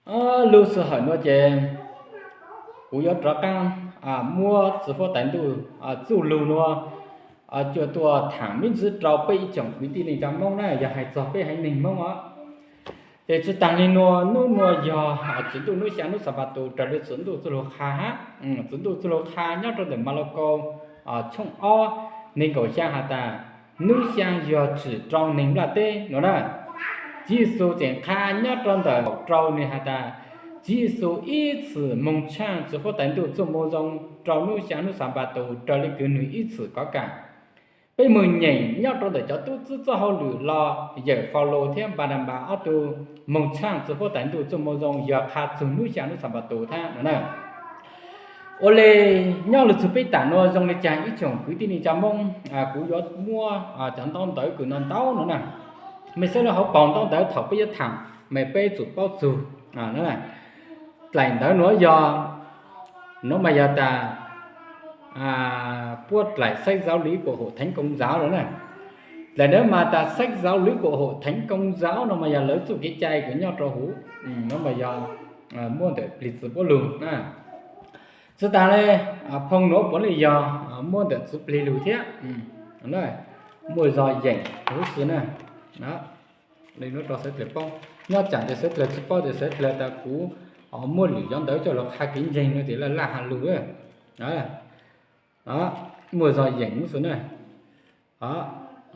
Lub sij hawm nuav ces kuv yuav rov qaab muab txiv huab tais ntuj txuj lug nuav coj tuaj thaam mib ntxiv rau peb ib tsoom kwv tij neej tsa Moob na, yog hais txog peb haiv neeg Moob os. Ces tsi taag le nuav, nub nuav yog txiv ntuj nub xyaa nub Xanpatu raws le txiv ntuj txuj lug qha hab. Txiv ntuj txuj lug qha nyob rau ntawm Malakaus tshooj ob neeg nkaum xyaa has tas, nub xyaa yog tsim rau neeg nplaj teb nuav na. Tswv Yexus tseem qha nyob rau ntawm rau nwg has tas, Tswv Yexus ib txwm moog tshaaj txiv huab tais ntuj txuj moo zoo rau nub xyaa nub Xanpatu raws le kws nwg ib txwm kov kam. Peb moog nyeem nyob rau ntawm cov tub txib txoj hauj lwm los yawm Faulus thiab Npananpas ob tug moog tshaaj txiv huab tais ntuj txuj moo zoo yog qha txug nub xyaa nub Xanpatu thab nuav na. Ua le nyob lug txug peb taam nuav zoo le caag ib tsoom kwv tij neej tsa Moob, kuv yuav muab cov ntaub ntawv kws no ntau nuav na. Mej saib lub hauv paus ntaub ntawv thaum peb yuav thaam mas peb tsum paub txug dlaim ntawv nuav yog, nuav mas yog tas puab dlaim sách giáo lý của hội thánh Công giáo nuav na. Dlaim ntawv mas tas sách giáo lý của hội thánh Công giáo no mas yog lawv txuj kev cai kws nyob rau huv, nuav mas yog muab ntawm plig txwv puab lug na. Tsi taag le, phoo nuav puav leej yog muab ntawm txwv plig lug thiab. Muaj zog yeem huv si na. Rau sawv dlawg paub, nyob tsaam tes sawv dlawg tsi paub tes sawv dlawg tas kuv muaj lwm cov ntawv coj lug qha kev ntseeg no tes laj laj has lug. Muaj zog yeem huv si na.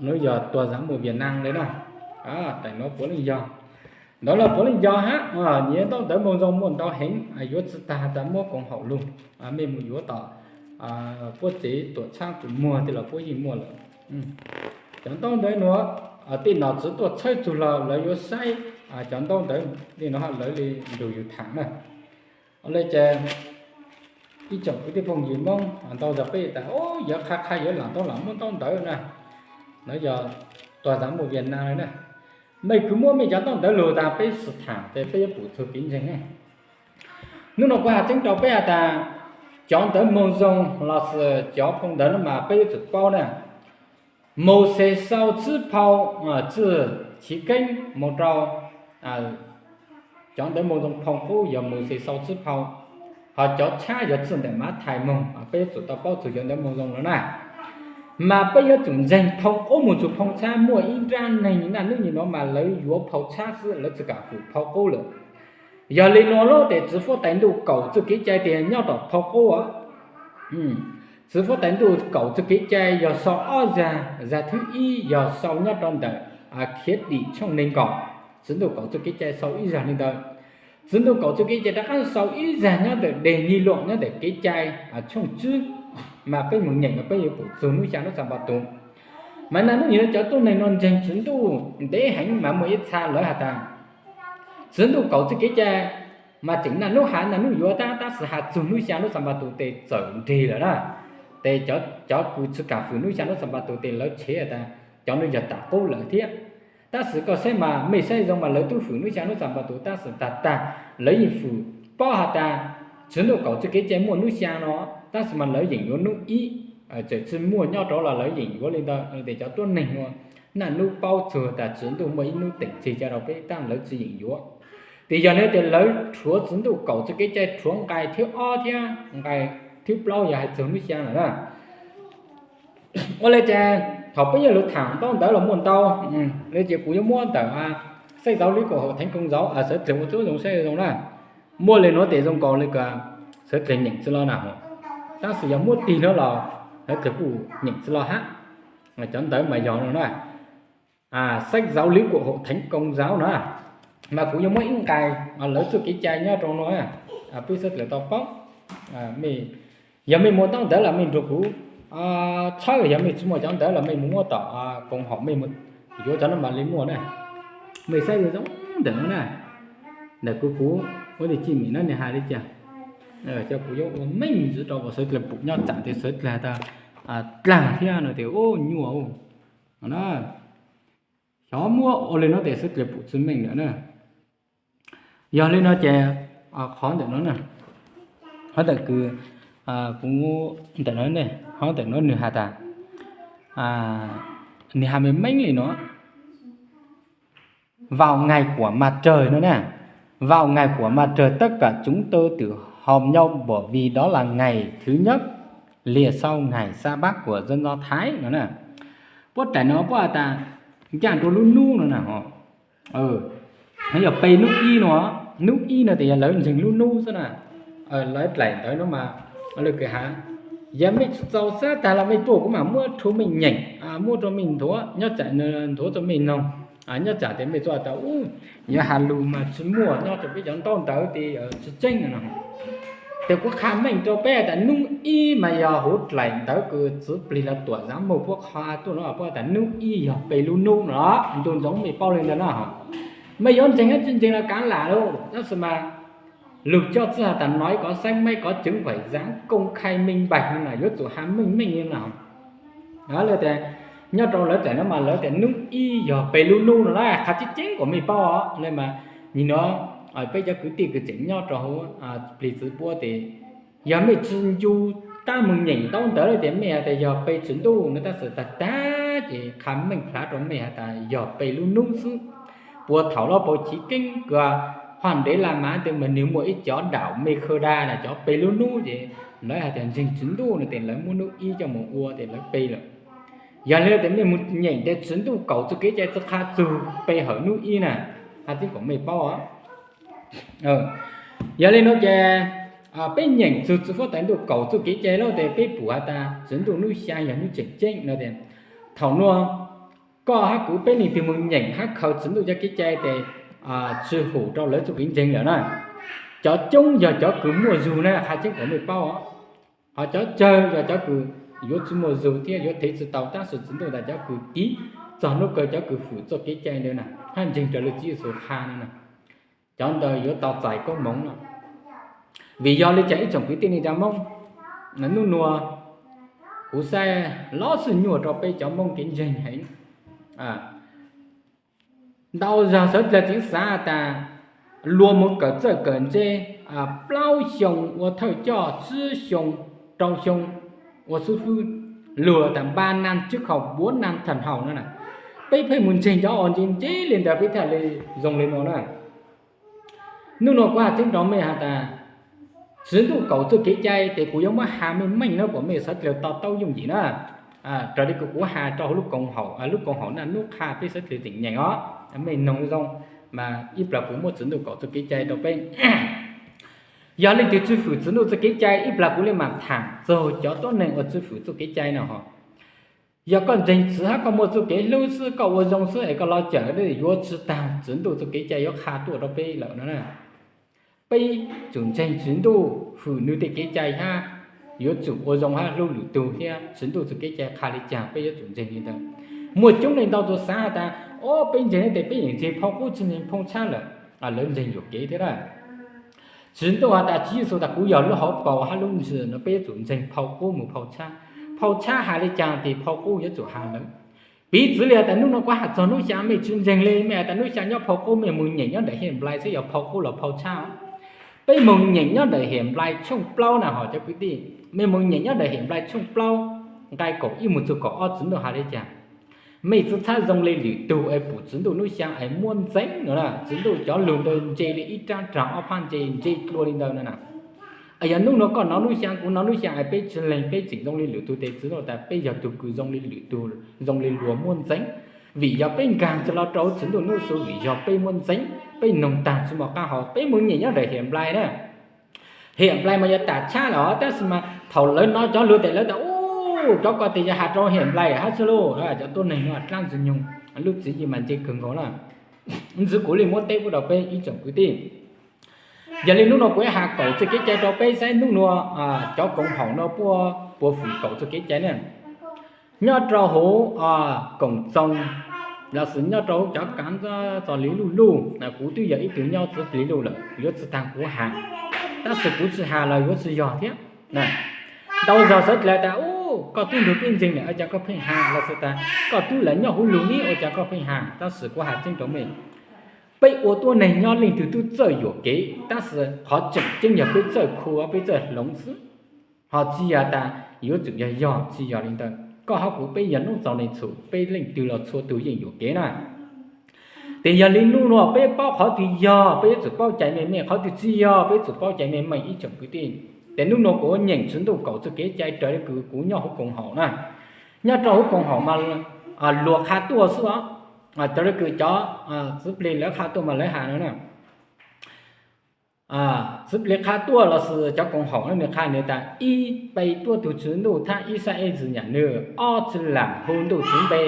Nuav yog tuag zav muaj Viaj Nam le na. Tais nuav puav leej yog, ntawv nuav puav leej yog hab. Nyiav ntaub ntawv moo zoo muaj ntau heev, yuav tsi taag tas muab koom haum lug. Mej mus yuav tom puab tsev tuam txhab tus muag tej los puab yeej muaj lawm. Cov ntaub ntawv nuav tej nom tswv tuaj txhawb txug los lawv yuav saib cov ntaub ntawv tej nuav lawv le nrug yug thaam na. Le ces ib tsoom kwv tij phooj ywg Moob ntau zog peb tas yuav qha qha yuav lam ntaub lam muab ntaub ntawv na. Nuav yog tuag zav muaj Viaj Nam le na. Mej kws muab mej cov ntaub ntawv lug tas peb sim thaam tes peb yuav pum txug kev ntseeg. Nub nuav kuv has tseeb rau peb has tas, cov ntawv moo zoo los sis cov phoo ntawv nuav mas peb yuav tsum paub na. Mauxes sau tsib phau Txuj Chiv Keeb moog rau, cov ntawv moo zoo phoo qub yog Mauxes sau tsib phau, ho cov tshab yog Txuj Ntawm Mathais moog. Peb yuav tsum tau paub txug cov ntawv moo zoo nuav na. Mas peb yuav tsum ntseeg phoo qub moog txug phoo tshab. Muaj ib nrab neeg naj nub nyem nuav mas lawv yuav phau tshab xwb, lawv tsi kam fwm phau qub lawm. Yog le nuav lub tes txiv huab tais ntuj kaum txuj kev cai tes nyob tom phau qub os. Txiv huab tais ntuj kaum txuj kev cai yog sau ob zag, zag thwb ib yog sau nyob rau ntawm Khiav Dim tshooj neeg nkaum. Txiv ntuj kaum txuj kev cai sau ib zag le ntawd. Txiv ntuj kaum txuj kev cai rov qaab sau ib zag nyob ntawm Dej Nyij Luam nyob ntawm Kev Cai tshooj tsib, mas peb mus nyeem mas peb yuav pum txug nub xyaa nub Xanpatu. Mas naj nub nyem nuav cov tuab neeg nuav ntseeg Tswv Ntuj ntev heev mas muaj ib txha lawv has tas, Tswv Ntuj kaum txuj kev cai mas tseem naj nub has naj nub yuav tab, tab sis has txug nub xyaa nub Xanpatu tes txawm nreg lawm na. Tes cov kws tsi kam fwm nub xyaa nub Xanpatu tes lawv tshev tas cov nuav yog tam qub lawm thiab. Tab sis koj saib mas mej saib zoo mas lawv tub fwm nub xyaa nub Xanpatu tab sis tag tag lawv yeej fwm paub has tas Tswv Ntuj kaum txuj kev cai muaj nub xyaa no, tab sis mas lawv yeem yuav nub ib, txawm tsi muaj nyob rau los lawv yeem yuav le ntawd. Tes cov tuab neeg nuav naj nub paub txug tas Tswv Ntuj muaj ib nub teem tseg coj rau peb tab lawv tsi yeem yuav. Tes yog le tes lawv rhuav Tswv Ntuj kaum txuj kev cai rhuav nqai thib ob thiab nqai thib plaub yog hais txug nub xyaa lawm na. Ua le ces thaum peb yuav lug thaam ntaub ntawv los muaj ntau, le ces kuv yuav muab ntawm Sách Giáo Lý của Hội Thánh Công giáo, sawv dlawg ua tub zoo saib zoo na. Muaj le nuav tes zoo nkaus le kws sawv dlawg nyeem tsi lo na, tab sis yog muab tig nuav los sawv dlawg kuj nyeem tsi lo hab. Cov ntawv mas yog no na, Sách Giáo Lý của Hội Thánh Công giáo na. Mas kuv yuav muab ib nqai lawv txuj kev cai nyob rau no peb sawv dlawg tau paub. Yog mej muaj ntaub ntawv los mej nrug kuv txhawb, yog mej tsi muaj cov ntawv los mej mus muab tom koom haum mej yuav cov no mam li muaj na. Mej saib zoo ntawm no na, ntawm kuv, kuv ua li Cim Mim na, nwg has li cas, cov kuv yuav ua meej ntxiv rau kom sawv dlawg pum nyob tsaam tes sawv dlawg tas dlaag thiab no tes nyuaj na. Xyov muab ua li no tes sawv dlawg pum tsi meej lawm na. Yog li no ces qhov ntawm no na, qhov ntawm kws kuv, ntawm no ne, qhov ntawm no nwg has tas, nwg has meej meej li no, vào ngày của mặt trời no na. Vào ngày của mặt trời tất cả chúng tôi tự họp nhau, bởi vì đó là ngày thứ nhất liền sau ngày sa bát của dân Do Thái no na. Puab daim no puab has tas, ncaaj rua lub nub no na, yog pe nub ib no, nub ib no tes yog lawv ntseeg lub nub xwb na. Lawv dlaim ntawv no mas, lawv kws has, yog mej tsi txaus xab taag los mej tuaj kuv mam muab rua mej nyeem, muab rua mej nthuav, nyob tsam nthuav rua mej noog, nyob tsam tes mej txuj tas u, yuav has lug mas tsi muaj, nyob rua peb cov ntaub ntawv tes tsi tseeb no. Tes kuv qha meej rua peb tas nub ib mas yog huv dlaim ntawv kws txwv plig los tuam zaav muag puab qha tuaj no, puab tas nub ib yog pe lub nub no, nco ntsoov mej paub le ntawd na. Mej yuav ntseeg hab tsi ntseeg los kaav lam lug, tab sis mas lug coj txij has tas nói có sách, máy có chứng, phải dán công khai minh bạch no na, yuav tsum has meej meej no na. Lawv tas, nyob rua lawv dlaim no mas lawv tas nub ib yog pe lub nub no na, qha tseeb tseeb kuas mej paub os le mas, nim no peb cov kwv tij kws tseem nyob rua huv plig txwv puab tes, yog mej tsi ncu tab moog nyeem ntaub ntawv le tes mej has tas yog pe Tswv Ntuj no, tab sis tag tag ces qha meej plhav rua mej has tas yog pe lub nub xwb. Puag thaum lub pau chiv keeb kws haj ntev las mas tes mas nwg muaj ib cov đảo Mê Khơ Đa na, cov pe lub nub ces lawv has tas ntseeg Tswv Ntuj no tes lawv muab nub ib coj moog ua tes lawv pe lawm. Yog le tes mej moog nyeem tes Tswv Ntuj kaum txuj kev cai tsi qha txug pe hawm nub ib na, has tseeb kuas mej paub os. Yog le no ces peb nyeem txug txwv huab tais Ntuj kaum txuj kev cai lawm tes peb pum has tas Tswv Ntuj nub xyaa yog nub tseem ceeb no tes, thaum nuav koj hab kuv peb leej twg moog nyeem hab khaws Tswv Ntuj cov kev cai tes tsi hum rua lawv txuj kev ntseeg lawm na. Cov coob yog cov kws muaj zug na, qha tseeb kuas mej paub os. Ho cov tsawg yog cov kws yuav tsi muaj zug thiab yuav thev tsi tau, tab sis Tswv Ntuj tas cov kws kiv txog nub kawg cov kws hwm txuj kev cai ntawd na, hab ntseeg raws le Tswv Yexus qha no na, cov ntawd yuav tau txais koob moov no. Vim yog le caag ib tsoom kwv tij neej tsa Moob, nub nuav kuv saib lub xwm nyuaj rua peb cov Moob kev ntseeg heev. Ntau zag sawv dlawg tseem xav tas luag moog kawm txawj kawm ntse, plaub xyoo ua thawj coj, tsib xyoo, rau xyoo ua xib fwb, luag tas ba năm trước học, bốn năm thần học no na. Peb pheej moog ntseeg cov uas ntse ntse le ntawd peb thiaj li zoo le nuav na. Nub nuav kuv has tseeb rua mej has tas Tswv Ntuj kaum txuj kev cai tes kuv yuav muab has meej meej na kuas mej sawv dlawg to taub yooj yim na. Raws le kws kuv has rua huv lub koom haum, lub koom haum na, nub qha peb sawv dlawg tseem nyeem os, mej noog zoo, mas ib plag kuv muab Tswv Ntuj kaum txuj kev cai rua peb. Yog leej twg tsi hwm Tswv Ntuj txuj kev cai, ib plag kuv le maam thaam txug cov tuab neeg uas tsi hwm txuj kev cai no ho. Yog koj ntseeg Tswv hab koj muaj txuj kev hlub xwb, koj ua zoo xwb es koj los cawm yuav tsi taag Tswv Ntuj txuj kev cai yuav qha tuaj rua peb lawm no na. Peb tsum ntseeg Tswv Ntuj, hwm nwg tej kev cai hab yuav tsum ua zoo hab hlub lwm tug thiab Tswv Ntuj txuj kev cai qha le caag peb yuav tsum ntseeg li ntawd. Muaj coob leej ntau tug xav has tas, o, peb ntseeg tes peb yeem ntseeg phau qub tsi ntseeg phau tshab lawm, lawv ntseeg yuam kev thiab na. Tswv Ntuj has tas, Tswv Yexus tas kuv yog lub hauv paus hab lub ntsws no, peb yuav tsum ntseeg phau qub moog phau tshab. Phau tshab has le caag tes phau qub yuav tsum has lawm. Piv txwv le has tas nub nuav kuv has txug nub xyaa mej tsi ntseeg le, mej has tas nub xyaa nyob phau qub, mej moog nyeem nyob nram Hiaj Nplais saib yog phau qub los phau tshab. Peb moog nyeem nyob nram Hiaj Nplais tshooj plaub na ho cov kwv tij, mej moog nyeem nyob nram Hiaj Nplais tshooj plaub nqai kaum ib moog txug kaum ob Tswv Ntuj has le caag. Mej tsi txhob zoo le lwm tug es pum Tswv Ntuj nub xyaa es muab ntxeev no na. Tswv Ntuj cov lug ntawd ntse le ib rab raag ob phab ntse, ntse dlua le ntawd no na. Yog nub nuav koj nov nub xyaa kuv nov nub xyaa es peb tsi leeg peb tseem zoo le lwm tug tes Tswv Ntuj tas peb yog tug kws zoo le lwm tug, zoo le luag muab ntxeev. Vim yog peb nkaag tsi lug rua huv Tswv Ntuj nub xu, vim yog peb muab ntxeev, peb noog taag tsi muaj qaab hau. Peb moog nyeem nyob nram Hiaj Nplais na. Hiaj Nplais mas yog tas tshab lawm tab sis mas thaum lawv nov cov lug tes lawv tas, u, cov ko tes yog has rua Hiaj Nplais hab xwb lauj. Cov tuab neeg no dlaab Ntxwg Nyoog lub tswv yim mas ntse kawg nkaus na. Ntxwv kuv le muab teb pub rua peb ib tsoom kwv tij. Yog le nub nuav kuv yuav has kaum txuj kev cai rua peb saib nub nuav cov koom haum no puab puas fwm kaum txuj kev cai na. Nyob rua huv koom txoos lossis nyob rua huv cov kaav txog le luj luj, kuv twb yog ib tug nyob txwv plig luj lawm, yuav tsi taag kuv has, tab sis kuv tsi has los yuav tsi yog thiab. Ntau zag sawv dlawg tas, u, koj twb lug peb ntseeg lawm ua caag koj pheej has, lossis tas koj twb lawv nyob huv lug ib ua caag koj pheej has, tab sis kuv has tseeb rua mej, peb ua tuab neeg nyob leej twg twb txawj yuam kev, tab sis qhov tseem ceeb yog peb txawj khu, peb txawj hloov xwb. Ho tsi yog tas yuav tsum yog yog, tsi yog le ntawd. Koj hab kuv peb yog noob txaus neeg txhum, peb leej twg los txhua tug yeej yuam kev na. Ces yog li hnub no peb paub qhov twg yog peb yuav tsum paub cai meej meej, qhov twg tsis yog peb yuav tsum paub cai meej meej ib tsoom kwv tij. Ces hnub no kuv nyeem Tswv Ntuj kaum txuj kev cai raws li kws kuv nyob huv koom haum na. Nyob rau huv koom haum mas luag qha tuaj xwb os. Raws li kws cov txiv plig lawv qha tuaj mas lawv has no na. Txiv plig qha tuaj los sis cov koom haum no nws qha nws tas: Ib, pe tuaj tug Tswv Ntuj thab ib sab ej zis nyam nws. Ob, tsi lam hu ntuj Tswv npe.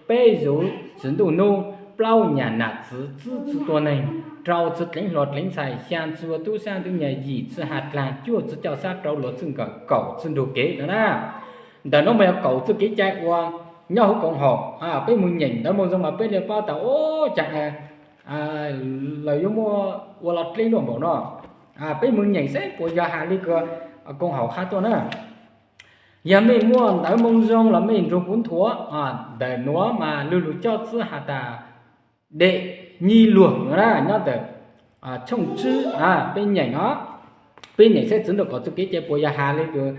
Peb, zuv Tswv Ntuj nub. Plaub, nyam nam txwv txwb tsi tua neeg. Rau, tsi dleev hluas dleev ntxhais. Xya, tsi ua tub sab tub nyiag. Yim, tsi has dlag. Cuaj, tsi coj sab rau luag txij nkawm. Kaum, tsi nrug kev no na. Ntawm no mas yog kaum txuj kev cai uas nyob huv koom haum. Peb mus nyeem ntawv Moo Zoo mas peb li paub tas ua cas lawv yuav muaj ua los dleb luaj npaum no. Peb mus nyeem seb puas yog has li kws koom haum qha tuaj na. Yog mej muaj ntawv Moo Zoo los mej nrug kuv nthuav. Ntawm nuav mas lug lug coj txwb has tas dej nyib luag no na, nyob ntawm tshooj tsib. Peb nyeem os, peb nyeem seb Tswv Ntuj kaum txuj kev cai puas yog has li kws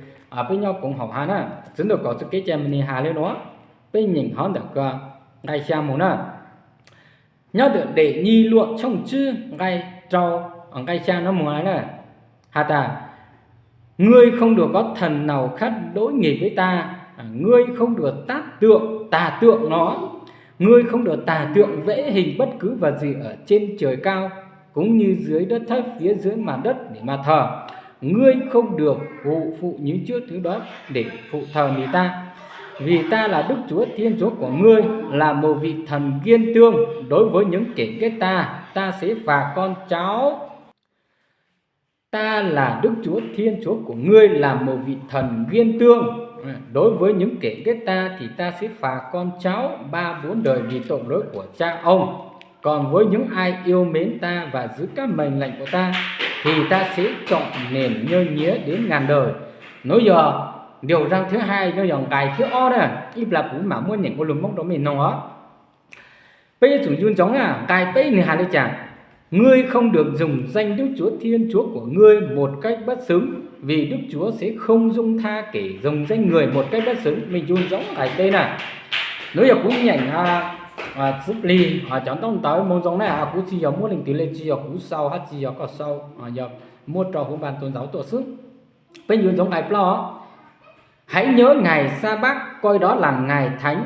peb nyob koom haum has na. Tswv Ntuj kaum txuj kev cai mas nwg has li no, peb nyeem hov ntawm ko nqai xya mus na. Nyob ntawm dej nyib luag tshooj tsib nqai rau, nqai xya no mus na, has tas: Ngươi không được có thần nào khác đối nghịch với ta. Ngươi không được tác tượng, tà tượng nó. Ngươi không được tà tượng vẽ hình bất cứ vật gì ở trên trời cao, cũng như dưới đất thấp, phía dưới mặt đất để mà thờ. Ngươi không được phụng phù những chức thứ đó để phụng thờ người ta. Vì ta là Đức Chúa Thiên Chúa của ngươi, là một vị thần ghiên tương. Đối với những kẻ ghét ta, ta sẽ phạt con cháu Ta là Đức Chúa Thiên Chúa của ngươi, là một vị thần ghiên tương. Đối với những kẻ ghét ta thì ta sẽ phạt con cháu ba bốn đời vì tội lỗi của cha ông. Còn với những ai yêu mến ta và giữ các mệnh lệnh của ta thì ta sẽ trọn niềm nhân nghĩa đến ngàn đời. Nov yog điều răn thứ hai, nov yog nqai thib ob na, ib plag kuv mam muab nyeem ua lug Moob rau mej noog os. Peb yuav tsum nco ntsoov na, nqai peb nws has li cas? Ngươi không được dùng danh Đức Chúa Thiên Chúa của ngươi một cách bất xứng, vì Đức Chúa sẽ không dung tha kẻ dùng danh người một cách bất xứng. Mej nco ntsoov nqai peb na. Nov yog kuv nyeem txiv plig cov ntaub ntawv Moo Zoo na, kuv tsis yog muab leej twg le, tsis yog kuv sau hab tsis yog koj sau, yog muab rau huv npas tua ntxauv tuaj xwb. Peb nco ntsoov nqai plaub: Hãy nhớ ngày sa bát, coi đó là ngày thánh.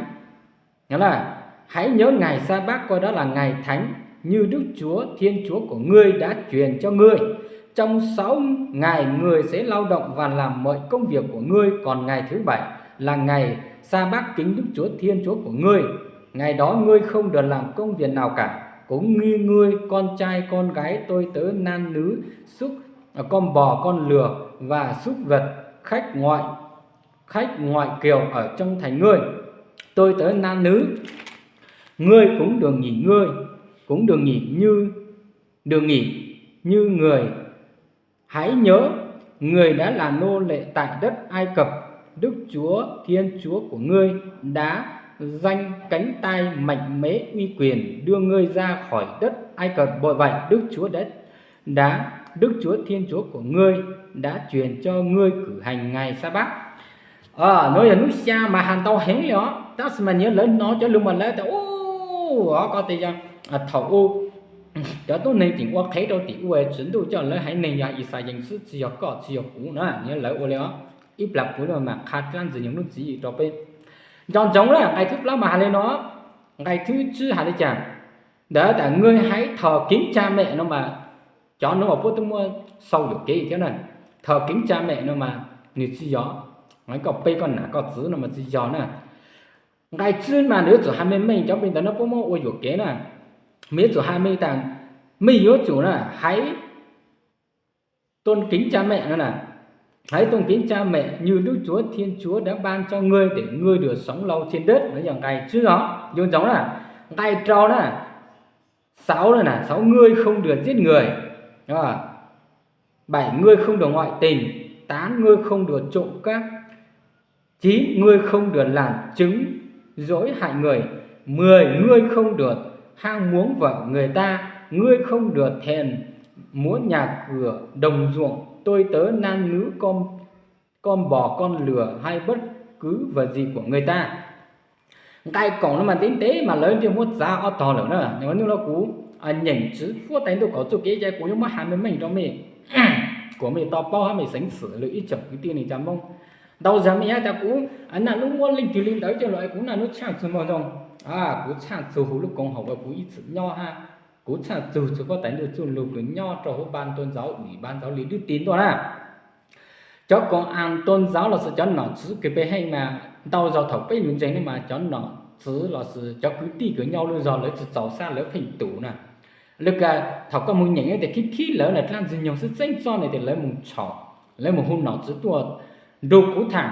Hãy nhớ ngày sa bát, coi đó là ngày thánh, như Đức Chúa Thiên Chúa của ngươi đã truyền cho ngươi. Trong sáu ngày ngươi sẽ lao động và làm mọi công việc của ngươi, còn ngày thứ bảy là ngày sa bát kính Đức Chúa Thiên Chúa của ngươi. Ngày đó ngươi không được làm công việc nào cả, cũng như ngươi, con trai con gái, tôi tớ nam nữ, súc con bò con lừa và súc vật khách ngoại, khách ngoại kiều ở trong thành ngươi. Tôi tớ nam nữ, ngươi cũng được nghỉ ngơi, cũng được nghỉ như, được nghỉ như người. Hãy nhớ, người đã là nô lệ tại đất Ai Cập, Đức Chúa Thiên Chúa của ngươi đã dang cánh tay mạnh mẽ uy quyền đưa ngươi ra khỏi đất Ai Cập. Bởi vậy, Đức Chúa đã, đã, Đức Chúa Thiên Chúa của ngươi đã truyền cho ngươi cử hành ngày sa bát. Nov yog hnub xya mas has ntau heev li os, tab sis mas nyias lawv hnov cov lug mas lawv tas, u, o ko tes yog thaum u cov tuab neeg tseem ua qhev rau tim u, Tswv Ntuj coj lawv haiv neeg yog Yixalayees xwb, tsis yog koj tsis yog kuv na, nyias lawv ua li os. Ib plag kuv mam qha dlaab ntxiv nyoog lub tswv yim rau peb. Nco ntsoov na, nqai thib plaub mas has li no, nqai thib tsib has li cas? Ntawd tas 'Ngươi hãy thờ kính cha mẹ' no mas, cov nuav uas puab twb muab sau yuam kev thiab na. Thờ kính cha mẹ no mas nws tsis yog, koj pe koj nam koj txiv no mas tsis yog na. Nqai tsib mas nws yuav tsum has meej meej, cov pe ntawd no puab muab ua yuam kev na. Mej yuav tsum has meej tas, mej yuav tsum na, hãy tôn kính cha mẹ no na. Hãy tôn kính cha mẹ như Đức Chúa Thiên Chúa đã ban cho ngươi để ngươi được sống lâu trên đất. Nov yog nqai tsib os, nco ntsoov na. Nqai rau na, sáu na, sáu: Ngươi không được giết người. Bảy: Ngươi không được ngoại tình. Tám: Ngươi không được trộm cắp. Chín: Ngươi không được làm chứng dối hại người. Mười: Ngươi không được ham muốn vợ người ta. Ngươi không được thèm muốn nhà cửa đồng ruộng, tôi tớ nam nữ, con, con bò con lừa hay bất cứ vật gì của người ta. Nqai koom no mas ntev ntev mas lawv thiaj muab txav ob tog lawm na. Yog hnub no kuv nyeem Tswv Fuab Tais Ntuj Kaum Txuj Kev Cai kuv yuav muab has meej meej rau mej, kom mej tau paub hab mej xeev xwm lwm ib tsoom kwv tij neej tsa Moob. Ntau zag mej has tas kuv naj nub muab leej twg li ntawd coj los kuv naj nub tshaj txug mog zoo. Kuv tshaj txug huv lub koom haum uas kuv ib txwm nyob hab, kuv tshaj txug Tswv Fuab Tais Ntuj Txuj Lug kws nyob rau huv npa tuam ntxauv, nim npa ntxauv li dub ti ntuaj na. Cov koom as tuam ntxauv lossis cov nom tswv kws peb heej mas ntau zaug thaum peb lug ntseeg ne mas cov nom tswv lossis cov kwv tij kws nyob lub zog lawv tsi txaus sab lawv pheej tus na. Lawv ka, thaum koj moog nyeem tias khib khib lawv na dlaab ntxwg nyoog xwb txeeb txob ne tias lawv moog tshau, lawv moog hu nom tswv tuaj nrug kuv tham,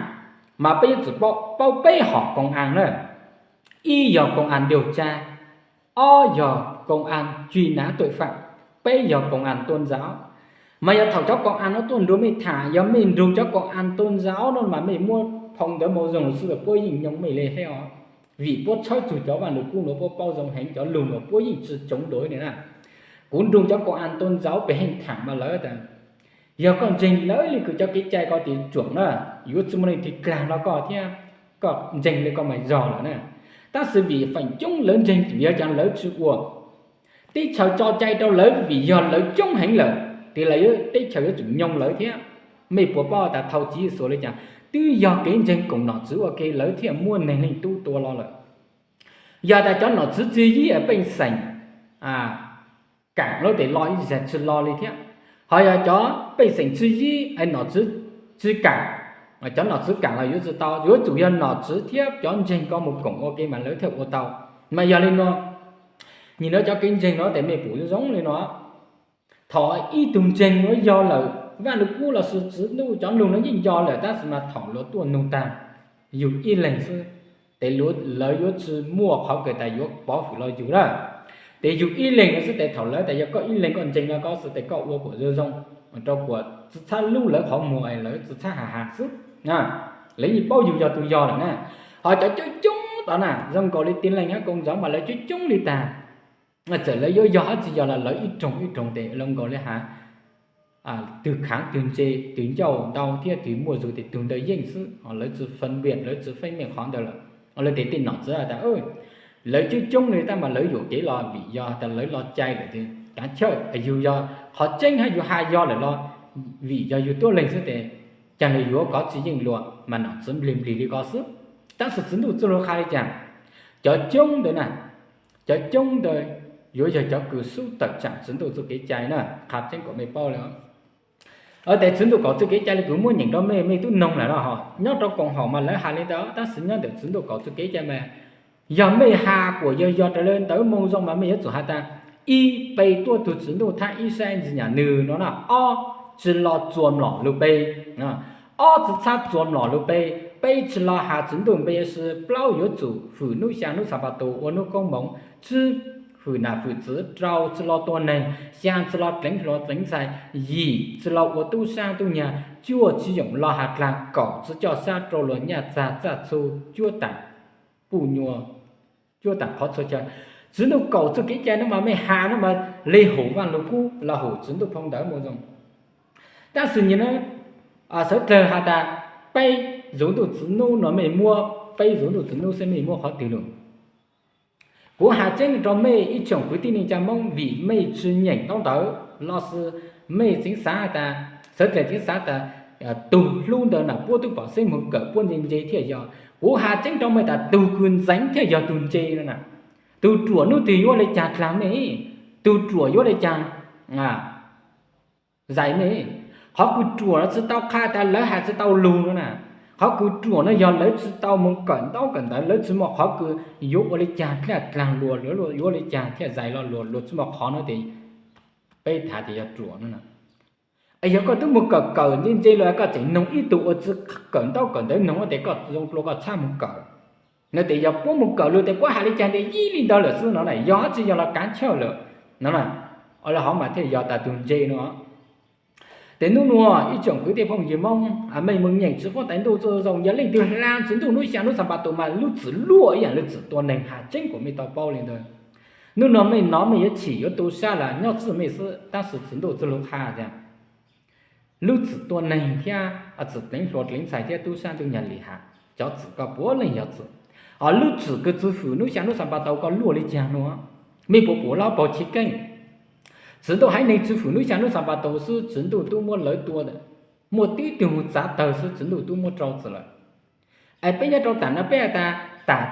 mas peb yuav tsum paub peb hom koom as na. Ib yog koom as điều tra, ob yog koom as truy nã tội phạm, peb yog koom as tuam ntxauv. Mas yog thaum cov koom as no tuaj nrug mej tham, yog mej nrug cov koom as tuam ntxauv no mas mej muab phoo ntawv Moo Zoo lug xwb los puab yeej nyoo mej le hab os. Vim puab tshawb txug cov Vaaj Lug Kub nuav puab paub zoo heev, cov lug nuav puab yeej tsi coob dua li na. Kuv nrug cov koom as tuam ntxauv pem heej tham mas lawv tas, yog koj ntseeg lawv le kws cov kev cai ko tes ruam na, yuav tsi muaj leej twg dlaag rua koj thiab, koj ntseeg le ko mas yog lawm na. Tab sis vim feem coob lawv ntseeg vim yog caag lawv tsi ua, teb chaws tso cai rau lawv vim yog lawv coob heev lawm, tes lawv teb chaws yuav tsum nyoo lawv thiab. Mej puas paub tas thaum Tswv Yexus le caag, twb yog kev ntseeg koom nom tswv ua ke lawv thiaj muab Neeg Leej Tub tua lo lawm. Yog tas cov nom tswv tsi yib es pej xeem kaam lub tes lo ib zag tsi lo li thiab. Ho yog cov pej xeem tsi yib es nom tswv tsi kaam, cov nom tswv kaam los yuav tsi tau, yuav tsum yog nom tswv thiab cov ntseeg ko moog koom ua ke mas lawv thiaj ua tau. Mas yog li nuav, nyim nuav cov kev ntseeg nuav tes mej pum zoo li nuav. Thaum ib tug ntseeg nuav yog lawm, Vaaj Lug Kub lossis Tswv Ntuj cov lug nuav yeej yog lawm, tab sis mas thaum luag tuaj nug taag, yug ib leeg xwb, tes lawv yuav tsi muaj qhov kws tas yuav pov hwm los yug na. Tes yug ib leeg nuav xwb tes thaum lawv tas yog koj ib leeg koj ntseeg no koj xwb tes koj ua kuas zoo zoo, rau kuas tsi txhab lub lawv qhov muag es lawv tsi txhab has has xwb. Lawv yeej paub yug yog tug yog lawm na. Ho cov coob coob tod na zoo nkaus li Tin Lành Hab Công Giáo mas lawv coob coob li taag. Txawm lawv yuav yog hab tsi yog los lawv ib roog ib roog tes zoo nkaus li has, twg khaav twg ntse, twg ncauj ntau thiab twg muaj zug tes tug ntawd yeej xwb, lawv tsi phân biệt, lawv tsi feej meej qhov ntawd lawm. Lawv tes tej nom tswv tas, lawv coob coob li tab mas lawv yuam kev los vim yog tas lawv los cai lawm tes kaav chawj, yug yog qhov tseeb hab yug has yog lawm los vim yog yug tuab leeg xwb tes caag le yuav kov tsi yeej luag mas nom tswv nplig nplig li ko xwb. Tab sis Tswv Ntuj Txuj Lug qha li cas? Cov coob ntawd na, cov coob ntawd yuav yog cov kws xub tawm tsaam Tswv Ntuj Txuj Kev Cai na, qha tseeb kom mej paub li. Tes Tswv Ntuj Kaum Txuj Kev Cai li kuv muab nyeem rau mej, mej tub noog lawm los ho nyob rau koom haum mas lawv has li ntawd, tab sis nyob ntawm Tswv Ntuj Kaum Txuj Kev Cai mas yog mej has kuas yog yog raws le ntawv Moo Zoo mas mej yuav tsum has tas, ib, pe tuaj tug Tswv Ntuj thab ib saib ntxwg nyam nwg no na. Ob, tsi lo txuas mlom lug pe. Ob, tsi txhab txuas mlom lug pe. Peb, tsi lo has Tswv Ntuj npe si. Plaub, yuav tsum hwm nub xyaa nub Xanpataus ua nub koob moov. Tsib, hwm nam hwm txwv. Rau, tsi lo tua neeg. Xyaa, tsi lo dleev hluas dleev ntxhais. Yim, tsi lo ua tub saab tub nyag. Cuaj, tsi yoom lo has dlaag. Kaum, tsi coj sab rau luag nyaj txag txaj txhu cuab taam puj nyuas, cuab taam qhov txhua chaw. Tswv Ntuj Kaum Txuj Kev Cai no mas mej has no mas le hum Vaaj Lug Kub los hum Tswv Ntuj Phoo Ntawv Moo Zoo. Tab sis nyim no sawv dlawg has tas peb Tswv Ntuj Txwv Nub no mej muab, peb Tswv Ntuj Txwv Nub xwb mej muab qhov twg lug? Kuv has tseeb rau mej ib tsoom kwv tij neej tsa Moob, vim mej tsi nyeem ntaub ntawv lossis mej tseev xav tas, sawv dlawg tseev xav tas tug hlub ntawd na puab tub pom xeeb moog kawm puab ntse ntse thiaj yog. Kuv has tseeb rau mej tas tug kws ntxeev thiaj yog tug ntse no na. Tug ruam nub twg yuav le caag dlaag mej? Tug ruam yuav le caag zais mej? Qhov kws ruam no tsi tau qha tas lawv has tsi tau lug no na. Qhov kws ruam no yog lawv tsi tau moog kawm ntaub kawm ntawv, lawv tsi muaj qhov kws yuav ua le caag thiaj dlaag luag, yuav ua le caag thiaj zais lo luag, luag tsi muaj qhov no tes peb has tes yog ruam no na. Yog koj tub moog kawm kawm ntse ntse lug koj tseem noog ib tug uas tsi kawm ntaub kawm ntawv noog tes koj zoo dlua koj txhaj moog kawm no tes yog puab moog kawm lug tes puab has le caag tes yog li ntawd lawm xwb no na, yog tsi yog los kaav chawj lawm no na. Lawv hov mas thiaj yog tas tug ntse no. Tes nub nua ib tsoom kwv tij phooj ywg Moob, mej moog nyeem Tswv Fuab Tais Ntuj Txuj Zoo, yog leej twg hla Tswv Ntuj nub xyaa nub Xanpataus mas lub txim luaj ib yaam lub txim tua neeg, has tseeb kuas mej tau paub le ntawd. Nub nua mej nov mej yuav chim yuav tu sab los nyob txwj mej xwb, tab sis Tswv Ntuj Txuj Lug qha tas lub txim tua neeg thiab txim dleev hluas dleev ntxhais thiab tub saab tub nyag lim has, cov txim ko puav leej yog txim. Os, lub txim kws tsi fwm nub xya nub Xanpataus koj luaj li caag nuav, mej puas pum lub paug chiv keej? Txiv Ntuj haiv neeg tsi fwm nub xya nub Xanpataus xwb Txiv Ntuj tub muab lawv tua, muaj tib tug txav tawg xwb Txiv Ntuj tub muab rau txim lawm. Es peb nyob rau tam no peb has tas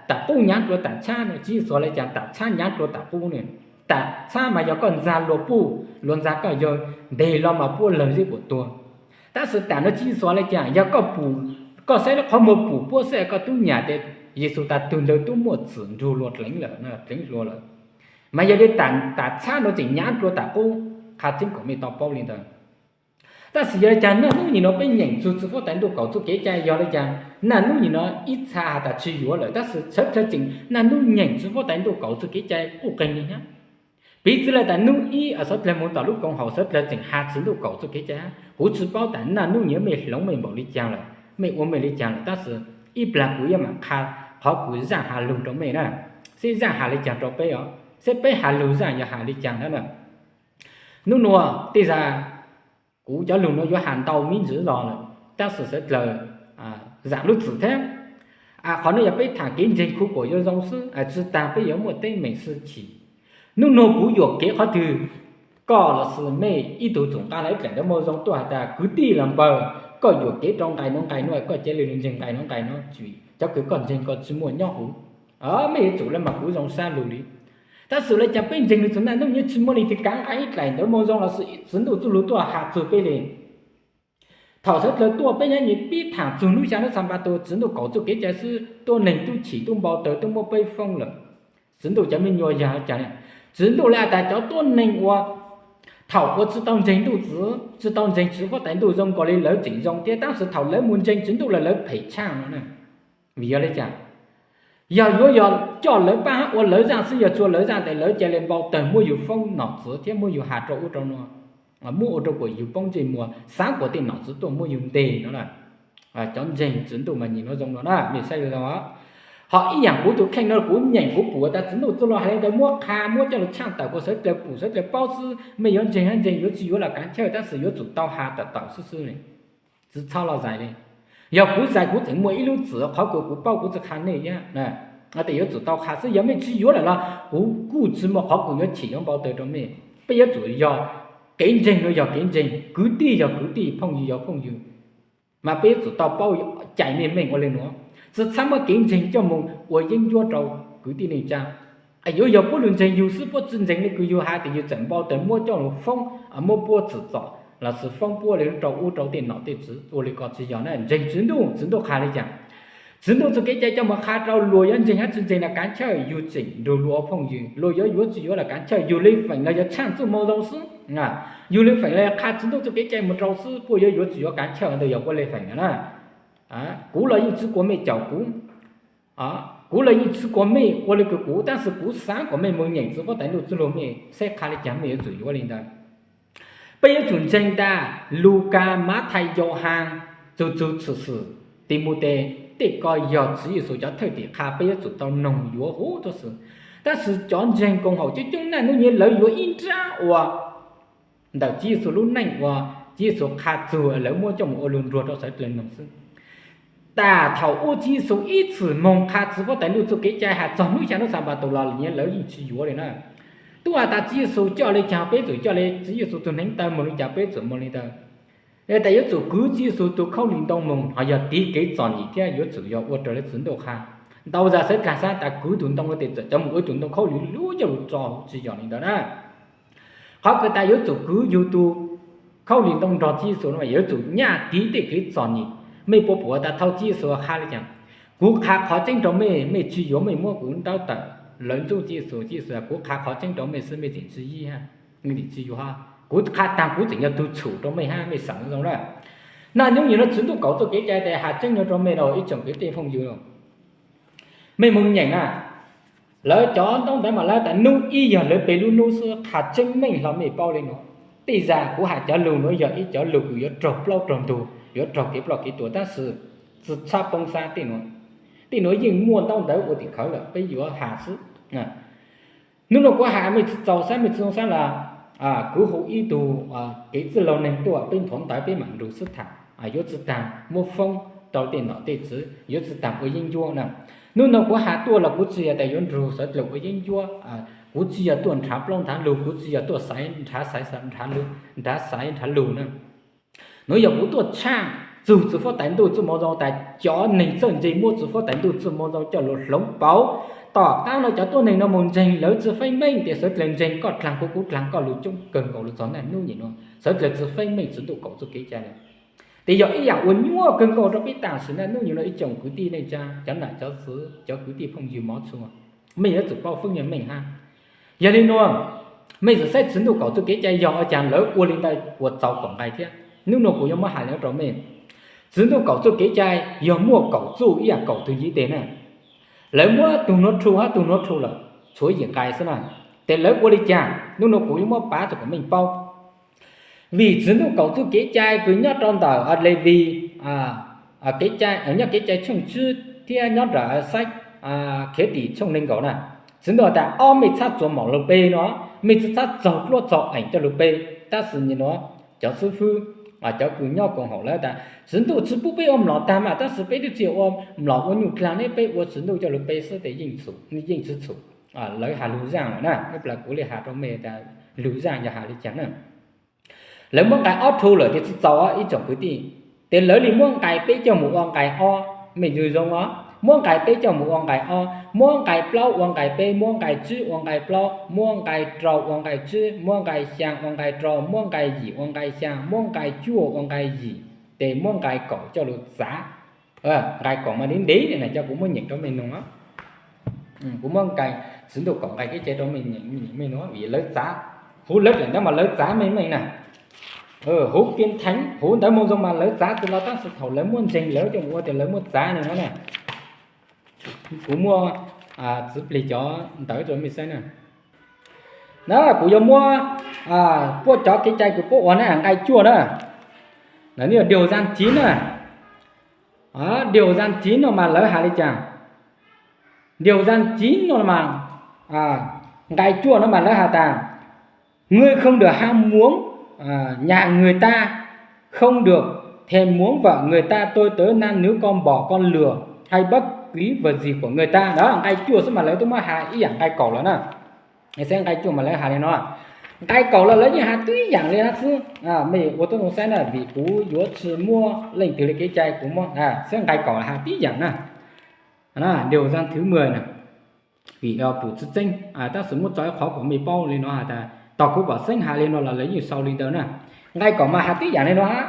tam qub nyaav dlua tam txhab no, Tswv Yexus has le caag tam txhab nyaav dlua tam qub ne? Tam txhab mas yog koj ntxag luag puj, luag ntxag koj yawg, nteg los mas puab lawg zeb puam tuag. Tab sis tam no Tswv Yexus has le caag, yog koj pum, koj saib lub qhov muag pum puab xwb koj tub nyam tes Yexus tas tug ntawd tub muaj txim nrug luag dleev lawm, dleev dlua lawm. Mas yog le tam txhab no tseem nyaav dlua tam qub, qha tseeb kom mej tau paub li ntawd. Tab sis yog le caag naj nub nyem no peb nyeem txug txiv huab tais ntuj kaum txuj kev cai, yog le caag naj nub nyem no ib txha has tas tsi yuav lawm, tab sis sawv dlawg tseem naj nub nyeem txiv huab tais ntuj kaum txuj kev cai quj qeeg li nyab. Piv txwv le tas nub ib sawv dlawg moog tom lub koom haum sawv dlawg tseem has txiv ntuj kaum txuj kev cai, kuv tsi paub tas naj nub nyem mej hloov mej npaum li caag lawm, mej ua mej li caag lawm, tab sis ib plag kuv yuav mam qha qhov kuv zaaj has lug rau mej na, seb zaaj has le caag rau peb os, seb peb has lug zaaj yog has li caag na. Nub nua tej zag kuv cov lug nua yuav has ntau miv ntsis zog lawm, tab sis sawv dlawg zaam lub txim thiab. Qhov no yog peb thaam kev ntseeg khu kuam yuav zoo xwb, tsi taag peb yuav muaj teeb meem xwb chim. Nub nua kuv yuam kev qhov twg, koj los sis mej ib tug txhum nqaa los ib dlaim ntawv moo zoo tuaj has tas kwv tij los npawg, koj yuam kev rau nqai nuav nqai nuav, koj ca le lug ntseeg nqai nuav nqai nuav, cov kws koj ntseeg koj tsi muaj nyob huv. Mej yuav tsum le mas kuv zoo sab lug li. Tab sis le caag peb ntseeg le txug naj nub nyem tsi muaj leej twg kaav nqai ib dlaim ntawv moo zoo los sis txiv ntuj txuj lug tuaj has txug peb li. Thaum sawv dlawg tuaj peb nyob nyem pib thaam txug nub xya nub Xanpataus txiv ntuj kaum txuj kev cai xwb tuab neeg tub chim tub npau tawg tub muab peb foob lawm. Txiv ntuj cov me nyuam yog caag, txiv ntuj le has tas cov tuab neeg uas thaum uas tsi tau ntseeg ntuj txiv tsi tau ntseeg txiv huab tais ntuj zoo nkaus li lawv tseem zoo thiab, tab sis thaum lawv moog ntseeg txiv ntuj lawm lawv phem tshaaj no. Vim yog le caag? Yog yuav yog coj lawv paab hab ua lawv zaaj xwb, yog tsi ua lawv zaaj tes lawv ca le npau tawg muab yug foob nom txiv thiab muab yug has rau ub rau nua, muab ua rau kuas yug poob ntsej muag, xaav kuas tej nom txiv tuaj muab yug nteg no na. Cov ntseeg txiv ntuj mas nyem nuav zoo no na, mej saib zoo. Ho ib yaam kuv tug kheej no kuv nyeem kuv pum tas txiv ntuj txuj lug has le ntawd muab qha muab coj lug tshaaj tawm kuas sawv dlawg pum sawv dlawg paub xwb, mej yuav ntseeg hab ntseeg yuav tsi yuav los kaav chawj, tab sis yuav tsum tau has tawm tawm xwb xwb. Tsi txhob lug zais le. Yog kuv zais kuv tseem muaj ib lub txim, qhov kuas kuv paub kuv tsi qha nej ib yam. Tes yuav tsum tau qha xwb, yog mej tsi yuav lawm los kuv kuj tsi muaj qhov kuas yuav chim yuav npau tawg rau mej. Peb yuav tsum yog kev ntseeg nuav yog kev ntseeg, kwv tij yog kwv tij, phooj ywg yog phooj ywg, mas peb yuav tsum tau paub cai meej meej ua le nuav. Tsi txhob muab kev ntseeg coj moog ua yeeb ncuab rau kwv tij neej tsa. Yuav yog puab lug ntseeg yug xwb, puab tsi ntseeg le kws yug has tes yug txawm npau tawg muab coj lug foob, muab puab txim txom los sis foob puab le rau ub rau tej nom tej tswv, ua le ko tsi yog na. Ntseeg txiv ntuj, txiv ntuj qha le caag? Txiv ntuj txuj kev cai coj moog qha rau luag yuav ntseeg hab tsi ntseeg los kaav chawj, yug tseem nrug luag ua phooj ywg, luag yuav yuav tsi yuav los kaav chawj, yug le feem los yog tshaaj txuj moo zoo xwb. Yug le feem los yog qha txiv ntuj txuj kev cai moog rau xwb, puab yuav yuav tsi yuav kaav chawj ntawd yog puab le feem na. Kuv los yeej tsi kuas mej caum kuv, kuv los yeej tsi kuas mej ua le kws kuv, tab sis kuv xaav kuas mej moog nyeem txiv huab tais ntuj txuj lug mej saib qha le caag mej yuav tsum yuav le ntawd. Peb yuav tsum ntseeg tas Lukas, Mathais, Yauhas, txug txug Tshwm Sim, Timautes, tej ko yog Tswv Yexus cov thwj tim qha, peb yuav tsum tau noog yuav huv tuab si. Tab sis cov ntseeg koom haum coob coob naj nub nyem lawv yuav ib nrab uas ntawm Tswv Yexus lub neej uas Tswv Yexus qha txug lawv muab coj moog ua lug nruag rau sawv dlawg noog xwb. Tas thaum ub Tswv Yexus ib txwm moog qha txiv huab tais ntuj txuj kev cai has txog nub xya nub Xanpataus los nyem lawv yeej tsi yuav le na. Tub has tas Tswv Yexus coj le caag peb tsum coj le, Tswv Yexus tug hneev taw moog le caag peb tsum moog le ntawd. Tas yuav tsum kwv Tswv Yexus tug khaub lig ntoo moog, ho yog tiv kev txom nyem thiab yuav tsum yog ua raws le txiv ntuj qha. Ntau zag sawv dlawg xaav tas kwv tug ntoo tes txawm coj moog ua tug ntoo khaub lig lub coj lug tso, tsi yog le ntawd na. Qhov kws tas yuav tsum kwv yug tug khaub lig ntoo nrog Tswv Yexus no yuav tsum nyaj tiv tej kev txom nyem. Mej puas pum tas thaum Tswv Yexus qha le caag? Kuv qha qhov tseeb rau mej, mej tsi yuav mej muab kuv ntaub tawm. Lawv ntxub Tswv Yexus, Tswv Yexus, kuv qha qhov tseeb rau mej xwb mej tseem tsi yig hab, mej tseem tsi yuav hab. Kuv qha taag kuv tseem yog tug txhum rau mej hab, mej xaav zoo lawm. Naj nub nyem no Tswv Ntuj kaum txuj kev cai tes has tseeb no rau mej lauj ib tsoom kwv tij phooj ywg. Mej moog nyeem na, lawv cov ntaub ntawv mas lawv tas nub ib yog lawv peg lub nub xwb, qha tseeb meej hlo mej paub le nuav. Tej zag kuv has cov lug nuav yog ib cov lug kws yuav raug plaub raug ntug, yuav raug kev ploj kev tuag, tab sis tsi txhob poob xaab tej nuav. Tej nuav yeej muaj ntaub ntawv ua tim khawv lawm, peb yuav has xwb. Nub nuav kuv has mej tsi txaus xaab mej tsi zoo xaab los kuv hu ib tug kev txwj laug neeg tuaj peb nthuav ntawv peb mam nrug sib tham, yuav tsi taag muab foob rau tej nom tej tswv, yuav tsi tas ua yeeb ncuab na. Hnub no kuv has tuaj los kuv tsi yog tas yuav nrug sawv dlawg ua yeeb ncuab, kuv tsi yog tuaj nrhav plaub nrhav lug, kuv tsi yog tuaj xaiv nrhav xaiv nrhav lug, nrhav xaiv nrhav lug na. Nuav yog kuv tuaj tshaj txug txiv huab tais ntuj txuj moo zoo tas cov neeg txawj ntse muab txiv huab tais ntuj txuj moo zoo coj lug hloov pauv. Tom qaab no cov tuab neeg no moog ntseeg lawv tsi feeb meej, tes sawv dlawg ntseeg koj dlaag kuv, kuv dlaag koj lug coob kawg nkaus lug txog niaj hnub nim nuav, sawv dlawg tsi feeb meej txiv ntuj kaum txuj kev cai lawm. Tes yog ib yaam uas nyuaj kawg nkaus rau peb tam sim niaj hnub nim nuav ib tsoom kwv tij neej tsa, cov nam cov txwv, cov kwv tij phooj ywg mov txhua, mej yuav tsum paub feeb meej hab. Yog le nuav, mej txawm saib txiv ntuj kaum txuj kev cai yog ua caag lawv ua le ntawd ua txaus kaum nqai thiab. Hnub nuav kuv yuav muab has le rau mej, txiv ntuj kaum txuj kev cai yog muaj kaum txuj ib yaam kaum tug ntiv tes na. Lawv muab tug nuav rhu hab tug nuav rhu lawm, tshuav yim nqai xwb na. Tes lawv ua le caag? Hnub nuav kuv yuav muab pav rua kom mej paub. Vim txiv ntuj kaum txuj kev cai kws nyob rau ntawm Levis kev cai, nyob kev cai tshooj tsib thiab nyob ntawm Xaib Khiav Dim tshooj neeg nkaum na, txiv ntuj has tas ob mej txhab txuas maum lug pe no, mej tsi txhab txaug dluab txaug eem coj lug pe, tab sis nim nuav cov xib fwb, cov kws nyob koom haum lawv tas txiv ntuj tsi pub peb ua mlom tag mas, tab sis peb twb tsi ua mlom ua nyuj dlaag ne, peb ua txiv ntuj coj lug pe xwb tes yeej tsi txhum. Lawv has lug zaaj lawm na, ib plag kuv le has rau mej tas lug zaaj yog has le caag na. Lawv muab nqai ob rhu lawm tes tsi txaus ib tsoom kwv tij, tes lawv le muab nqai peb coj mus ua nqai ob, mej ntswg zoo os, muab nqai peb coj mus ua nqai ob, muab nqai plaub ua nqai peb, muab nqai tsib ua nqai plaub, muab nqai rau ua nqai tsib, muab nqai xyaa ua nqai rau, muab nqai yim ua nqai xyaa, muab nqai cuaj ua nqai yim, tes muab nqai kaum coj lug txav. Nqai kaum mas ntev ntev na, coj kuv muab nyeem rau mej noog. Kuv muab nqai txiv ntuj kaum nqai kev cai rau mej noog, vim lawv txav, huv lawv dlaim ntawd mas lawv txav meej meej na. Huv Kiav Theev, huv ntawv Moo Zoo mas lawv txav tsi los, tab sis thaum lawv muab ntseeg lawv coj mus ua tes lawv muab txav le nuav na. Kuv muab txiv plig cov ntawv rau mej saib na. Na kuv yuav muab puab cov kev cai kws puab ua na, nqai cuaj na, điều răn chín na. Điều răn chín no mas lawv has le caag? Điều răn chín no mas, nqai cuaj no mas lawv has tas: Ngươi không được ham muốn nhà người ta, không được thèm muốn vợ người ta, tôi tớ nam nữ con bò con lừa hay bất cứ vật gì của người ta. Nqai cuaj xwb mas lawv twb muab has ib yaam nqai kaum lawm na. Saib nqai cuaj mas lawv has le no, nqai kaum los lawv yeej has tib yaam le na xwb. Mej ua tib zoo saib na, vim kuv yuav tsi muab leej twg le kev cai, kuv muab saib nqai kaum has tib yaam na. Điều răn thứ mười na, vim pum tsi tseeb, tab sis muab tso ib qhov kom mej paub le no has tas tog kuv pom xeeb has le no los lawv yeej sau le ntawd na. Nqai kaum mas has tib yaam le no hab.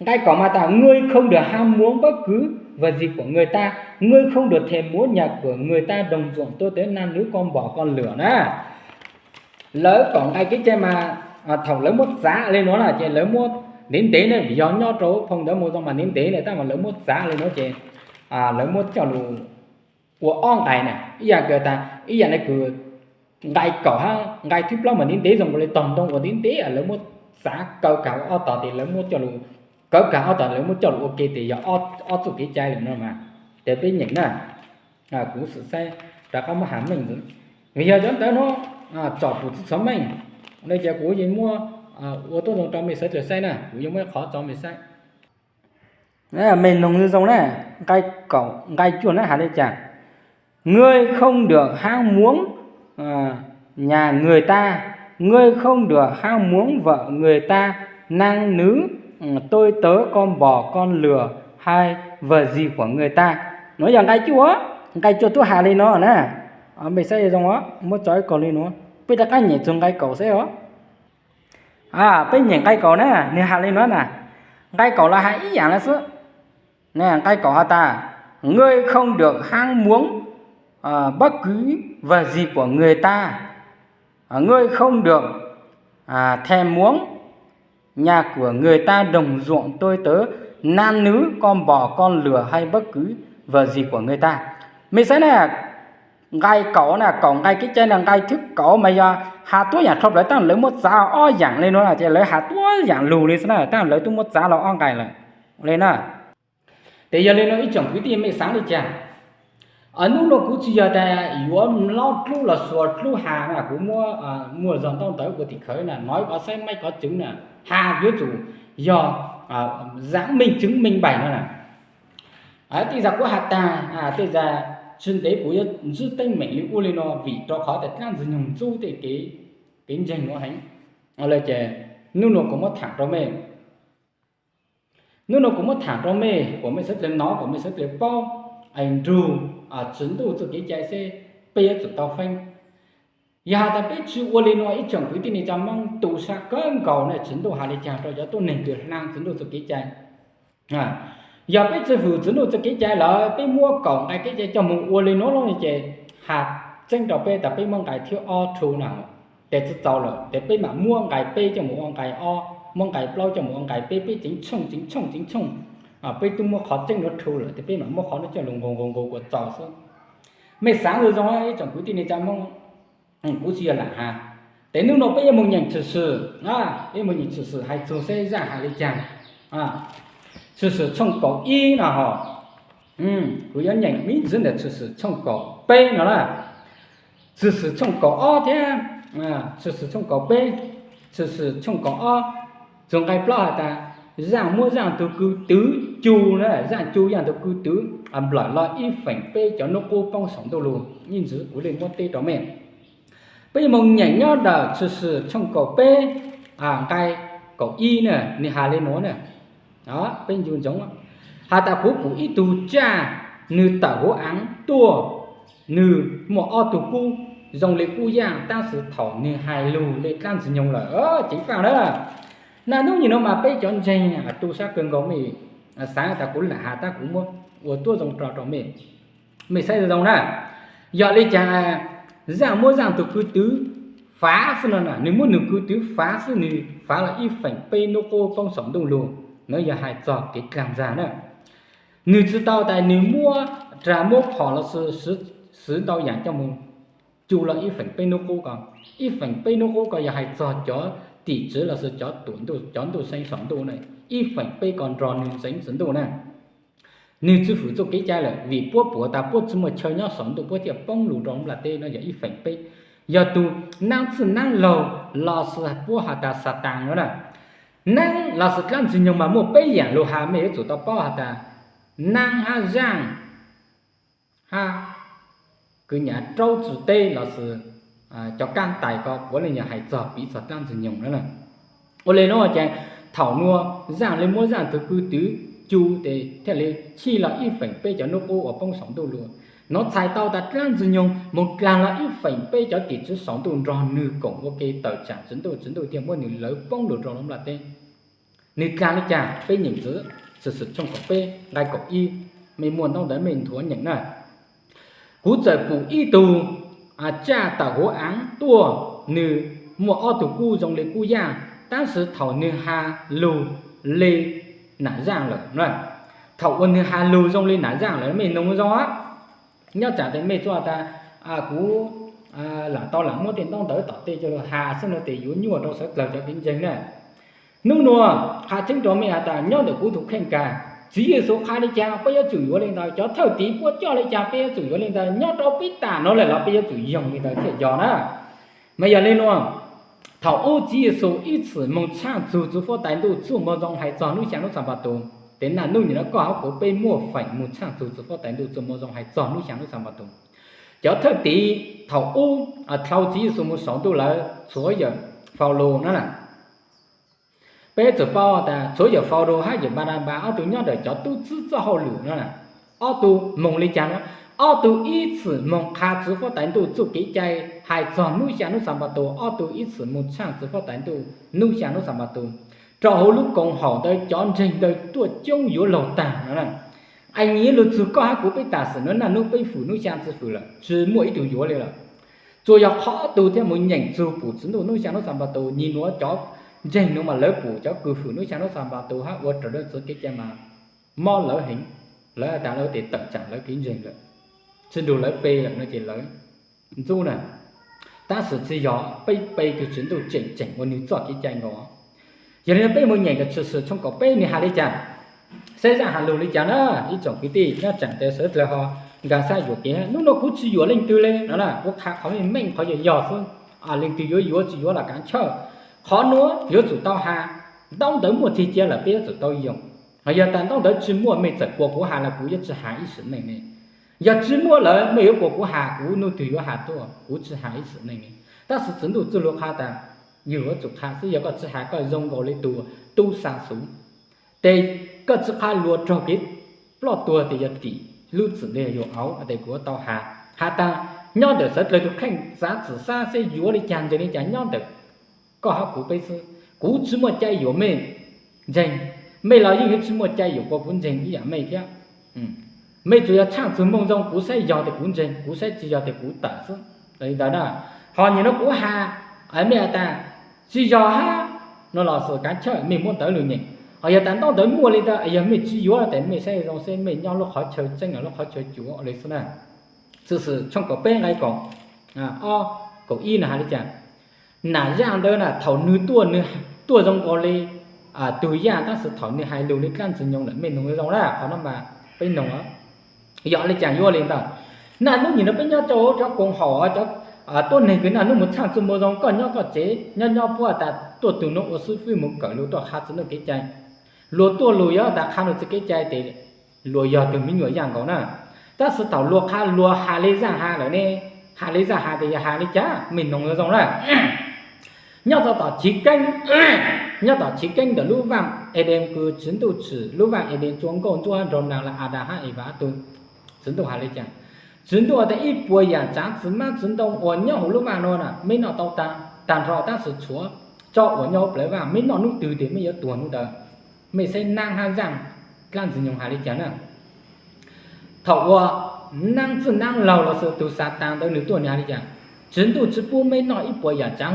Nqai kaum mas tas: Ngươi không được ham muốn bất cứ vật gì của người ta, ngươi không được thèm muốn nhà của người ta, đồng ruộng tôi tớ nam nữ con bò con lừa na. Lawv kaum nqai kev cai mas thaum lawv muab txav le nuav na ces lawv muab ntev ntev ne, vim yog nyob rau phoo ntawv Moo Zoo mas ntev ntev ne, tab mas lawv muab txav le nuav ces lawv muab coj lug ua ob nqai na. Ib yaam kws tas ib yaam le kws nqai kaum hab nqai thib plaub mas ntev ntev zoo nkaus le tog ntoo uas ntev ntev, lawv muab txav kaw kag ua ob tog tes lawv muab coj lug, kaw kag ob tog lawv muab coj lug ua ke tes yog ob txuj kev cai lawm no mas. Ces peb nyeem na, kuv xwm saib rov qab muab has meej ntxiv, vim yog cov ntawv no tsom pum tsi tshua meej, no ces kuv yeej muab ua tuab zoo rau mej sawv dlawg saib na, kuv yuav muab ib qhov tso mej saib. Mej noog zoo na, nqai cuaj na has le caag: Ngươi không được ham muốn nhà người ta, ngươi không được ham muốn vợ người ta, nam nữ tôi tớ con bò con lừa hay vật gì của người ta. Nuav yog nqai cuaj, nqai cuaj tub has le no na. Mej saib zoo os, muab tso ib kaug le nuav, peb rov qab nyeem txug nqai kaum saib os. Peb nyeem nqai kaum na, nwg has le nuav na. Nqai kaum los has ib yaam le xwb. Nqai kaum has tas: Ngươi không được ham muốn bất cứ vật gì của người ta, ngươi không được thèm muốn nhà của người ta, đồng ruộng tôi tớ, nam nữ con bò con lừa hay bất cứ vật gì của người ta. Mej saib na, nqai kaum na, kaum nqai kev cai na, nqai thib kaum mas yog has tuab yaam dhau plaws, tab lawv muab txav ob yaam le nuav ces lawv has tuab yaam lug le xwb na, tab lawv twb muab txav los ob nqai lawm le na. Tes yog le nuav ib tsoom kwv tij mej xaav le caag? Nub nuav kuv tsi yog tas yuav lob dlub los xuas dlub has na, kuv muab muaj zog ntaub ntawv ua tim khawv na, nov kov saib maib kov tseev na, has yuav tsum yog zaav meej tseev meej npaim no na. Tej zag kuv has tag, tej zag tsis ntev kuv yuav ntsib teeb meem li ua li no vim rau qhov tias dlaab ntxwg nyoog ntxub tej kev ntseeg nuav heev. Ces nub nuav kuv muab thaam rau mej, nub nuav kuv muab thaam rau mej kuas mej sawv dlawg nov kuas mej sawv dlawg paub, es nrug Tswv Ntuj txuj kev cai seb peb yuav tsum tau feeb. Yog has tas peb tsis ua li nuav ib tsoom kwv tij neej tsa Moob tu sab kawg nkaus ne, Tswv Ntuj has le caag rau cov tuab neeg kws hlaa Tswv Ntuj txuj kev cai? Yog peb tsis fwm Tswv Ntuj txuj kev cai lawm, peb muab kaum nqai kev cai coj moog ua li nuav lawm ces has tseeb rau peb tas peb muab nqai thib ob rhu na, tes txwv txaus lawm tes peb mam muab nqai peb coj mus ua nqai ob, muab nqai plaub coj mus ua nqai peb, peb tseev tshooj tseev tshooj tseev tshooj, peb tub muab qhov tseeb nuav rhu lawm tes peb mam muab qhov nuav coj lug nqus nqus nqus kuas txaus xwb. Mej xaav zoo zoo ib tsoom kwv tij neej tsa Moob, kuv tsis yog lam has. Tes nub nuav peb yuav moog nyeem Tshwm Sim, peb moog nyeem Tshwm Sim hais txug seb zaaj has le caag. Tshwm Sim tshooj kaum ib no ho, kuv yuav nyeem miv ntxiv ntawm Tshwm Sim tshooj kaum peb no na. Tshwm Sim tshooj kaum ob thiab Tshwm Sim tshooj kaum peb, Tshwm Sim tshooj kaum ob, txug nqai plaub has tas, zaaj muab zaaj tug kws twv cu na, zaaj cu zaaj tug kws twv nplawm los ib feem peb cov nub qub poob saum ntuj lug. Ib ntsis kuv le muab teb rau mej. Peb moog nyeem nyob ntawm Tshwm Sim tshooj kaum peb, nqai kaum ib na, nwg has le nuav na, peb ncu ntsoov, has tas kuv pum ib tug tsaj, nwg tawm huv aav tuaj, nwg muaj ob tug kub zoo le kub yaaj, tab sis thaum nwg has lug le dlaab ntxwg nyoog lawm. Ceev faaj na. Naj nub nyem nuav mas peb cov ntseeg tu sab kawg nkaus, mej xaav tas kuv lam has tab kuv muab ua tuab zoo rau rau mej, mej saib zoo na. Yog le caag zaaj muab zaaj tug kws twv fav xwb no na, nwg muab nwg kws twv fav xwb, nwg fav los ib feem peb nub qub poob saum ntuj lug. Nuav yog hais txog kev dlaag ntxag na. Nwg tsis tau tas nwg muab rag muab phom los sis xwv ntau yaam coj moog cu los ib feem peb nub qub ko. Ib feem peb nub qub ko yog hais txog cov tim tswv los sis cov tuam ntuj, cov ntuj seev saum ntuj na. Ib feem peb ko nrog nwg seev Tswv Ntuj na. Nwg tsis fwm txuj kev cai lawm vim puab pum tas puab tsis muaj chaw nyob saum ntuj puab thiaj poob lug rau nplaj teb no yog ib feem peb. Yog tug naab txwj naab laug los sis puab has tas Xatas no na. Naab los sis dlaab ntxwg nyoog mas muaj peb yaam lug has, mej yuav tsum tau paub has tas naab hab zaaj hab kws nyam raub tsi teb los sis cov kaab tais ko puav leej yog hais txog piv txog dlaab ntxwg nyoog na. Ua le nuav ces thaum nuav zaaj le muab zaaj tug kws twv cu tes thiaj le chij los ib feem peb cov nub qub uas poob saum ntuj lug. Nuav txhais tau tas dlaab ntxwg nyoog moog dlaag los ib feem peb cov tim tswv saum ntuj nrog nwg koom ua ke tawm tsaam Tswv Ntuj, Tswv Ntuj thiaj muab nwg lawv poob lug rau lub nplaj teb. Nwg dlaag le caag? Peb nyeem ntxiv Tshwm Sim tshooj kaum peb nqai kaum ib, mej muaj ntaub ntawv mej nthuav nyeem na. Kuv txawm pum ib tug tsaj tawm huv aav tuaj, nwg muaj ob tug kub zoo le kub yaj, tab sis thaum nwg has lug le nam zaaj lawm. Thaum uas nwg has lug zoo le nam zaaj lawm, mej nug zoo, nyob tsaam tes mej txuj tas kuv lam tau lam muab tej ntaub ntawv tom tej coj lug has xwb no tes yuav nyuaj rau sawv dlawg cov kev ntseeg na. Nub nuav qha tseeb rua mej has tas nyob ntawm kuv tug kheej kag, Tswv Yexus qha le caag peb yuav tsum yuav le ntawd, cov thawj tiv puab coj le caag peb yuav tsum yuav le ntawd, nyob rau peb tam nuav lawm los peb yuav tsum yoog le ntawd thiaj yog na. Mas yog le nuav, thaum ub Tswv Yexus ib txwm moog tshaaj txug txwv huab tais ntuj txuj moo zoo hais txog nub xyaa nub Xanpataus, tes naj nub nyem nuav koj hab kuv peb muaj feem moog tshaaj txug txwv huab tais ntuj txuj moo zoo hais txog nub xyaa nub Xanpataus. Cov thawj tiv thaum ub dhau Tswv Yexus moog saum ntuj lawm, txhuav yawm Faulus na. Peb txawm paub tas txhuav yawm Faulus hab yawm Npananpas ob tug nyob ntawm cov tub txib txoj hauj lwm no, ob tug moog le caag nuav? Ob tug ib txwm moog qha txwv huab tais ntuj txuj kev cai hais txog nub xyaa nub Xanpataus, ob tug ib txwm moog tshaaj txwv huab tais ntuj nub xyaa nub Xanpataus. Rau hauv lub koom haum ntawd cov ntseeg ntawd tuaj coob yuav laug taag no. Ais nyiav lug txug koj hab kuv peb tam sim nuav, naj nub peb fwm nub xyaa tsi fwm lawm, tsi muaj ib tug yuav le lawm. Tsuas yog qhov ob tug thiaj moog nyeem txug pum txwv ntuj nub xyaa nub Xanpataus. Nyem nuav cov ntseeg nuav mas lawv pum cov kws fwm nub xyaa nub Xanpataus hab ua raws le txwv kev cai mas mob lawv heev. Lawv has tas lawv tes tawm tsaam lawv kev ntseeg lawm, tsi nrug lawv pe lawm no ces lawv ntxub na. Tab sis tsi yog, peb pe tug Tswv Ntuj tseem tseem ua nwg txoj kev cai nkaus. Yog le peb moog nyeem ntawm Tshwm Sim tshooj kaum peb nwg has le caag, seb zaaj has lug le caag na. Ib tsoom kwv tij nyob tsaam tes sawv dlawg ho nkaag sab yuam kev, nub nuav kuv tsi yuam leej twg le no na, kuv qha qhov meej meej qhov yog yog xwb. Leej twg yuav yuav tsi yuav los kaav chawj. Qhov nuav yuav tsum tau has, ntaub ntawv muaj txig cia lawm peb yuav tsum tau yoog. Yog tas ntaub ntawv tsis muaj, mej txawm kuas kuv has los kuv yuav tsis has ib sim neej ne. Yog tsis muaj lawm mej yuav kuas kuv has, kuv nuj twg yuav has tuaj, kuv tsis has ib sim neej ne. Tab sis Tswv Ntuj txuj lug qha tas, yug yuav tsum qha xwb, yog koj tsis has koj zoo nkaus li tug tub xa xuv. Tes koj tsis qha luag raug kev ploj tuag tes yog tim lub txim ntawd yog yus auv, tes kuv yuav tau has. Has tas nyob ntawm sawv dlawg tug kheej txav txim sab seb yuav li cas ntseeg li cas nyob ntawm koj hab kuv peb xwb. Kuv tsis muaj cai yuam mej ntseeg, mej los yeej yuav tsis muaj cai yuam kuas kuv ntseeg ib yam mej thiab. Mej tsuas yog tshaaj txug moo zoo, kuv saib yog tes kuv ntseeg, kuv saib tsis yog tes kuv tawm xwb. Li ntawd na, ho nyim no kuv has, mej has tas tsis yog hab no los xwb, kav chawj mej muab ntawv lug nyeem. Ho yog tas ntaub ntawv muaj li ntawd, yog mej tsis yuav tes mej saib zoo seb mej nyob lub qhov chaw tseeb los lub qhov chaw cuav li xwb na. Txwm Xwm tshooj kaum peb nqai kaum, ob, kaum ib no has li cas? Nam zaj ntawd na thaum nwg tuaj, nwg tuaj zoo nkaus li tug yaj, tab sis thaum nwg hais lug li dlaab ntxwg nyoog lawm, mej noog zoo na, qhov no mas peb noog. Yog li cas yuav li ntawd? Naj nub nyim no peb nyob rau cov koom haum, cov tuab neeg kws naj nub mus tshaaj txuj moo zoo, koj nyob koj tsev, nyob nyob puab tas tuaj tug nuav ua xib fwb mus kawm lug tuaj qha Tswv Ntuj kev cai. Luag tuaj lug yog tas qha luag txuj kev cai tes luag yog tug me nyuam yaj nkaus na. Tab sis thaum luag qha, luag has li zaj has lawm ne, has li zaj has tes yog has li cas, mej noog zoo zoo na. Nyob rau tom chiv keeb, nyob tom chiv keeb ntawm lub vaaj Edees kws Tswv Ntuj tsim lub vaaj Edees tsua nkauj ntsuab nraug nraag le Adas hab Evas ob tug, Tswv Ntuj has li cas? Tswv Ntuj has tas ib puas yaam tsaav txiv hmab txiv ntoo uas nyob huv lub vaaj nuav na meb noj tau taag nrho, tab sis tshuav tsob uas nyob huv plawv vaaj, meb noj nub twg tes mej yuav tuag nub ntawd. Mej saib naab hab zaaj, dlaab ntxwg nyoog has li cas na. Thaum uas naab txwj naab laug los sis tug Xataan ntawd nwg tuaj nwg has li cas? Tswv Ntuj tsi pub meb noj ib puas yaam tsaav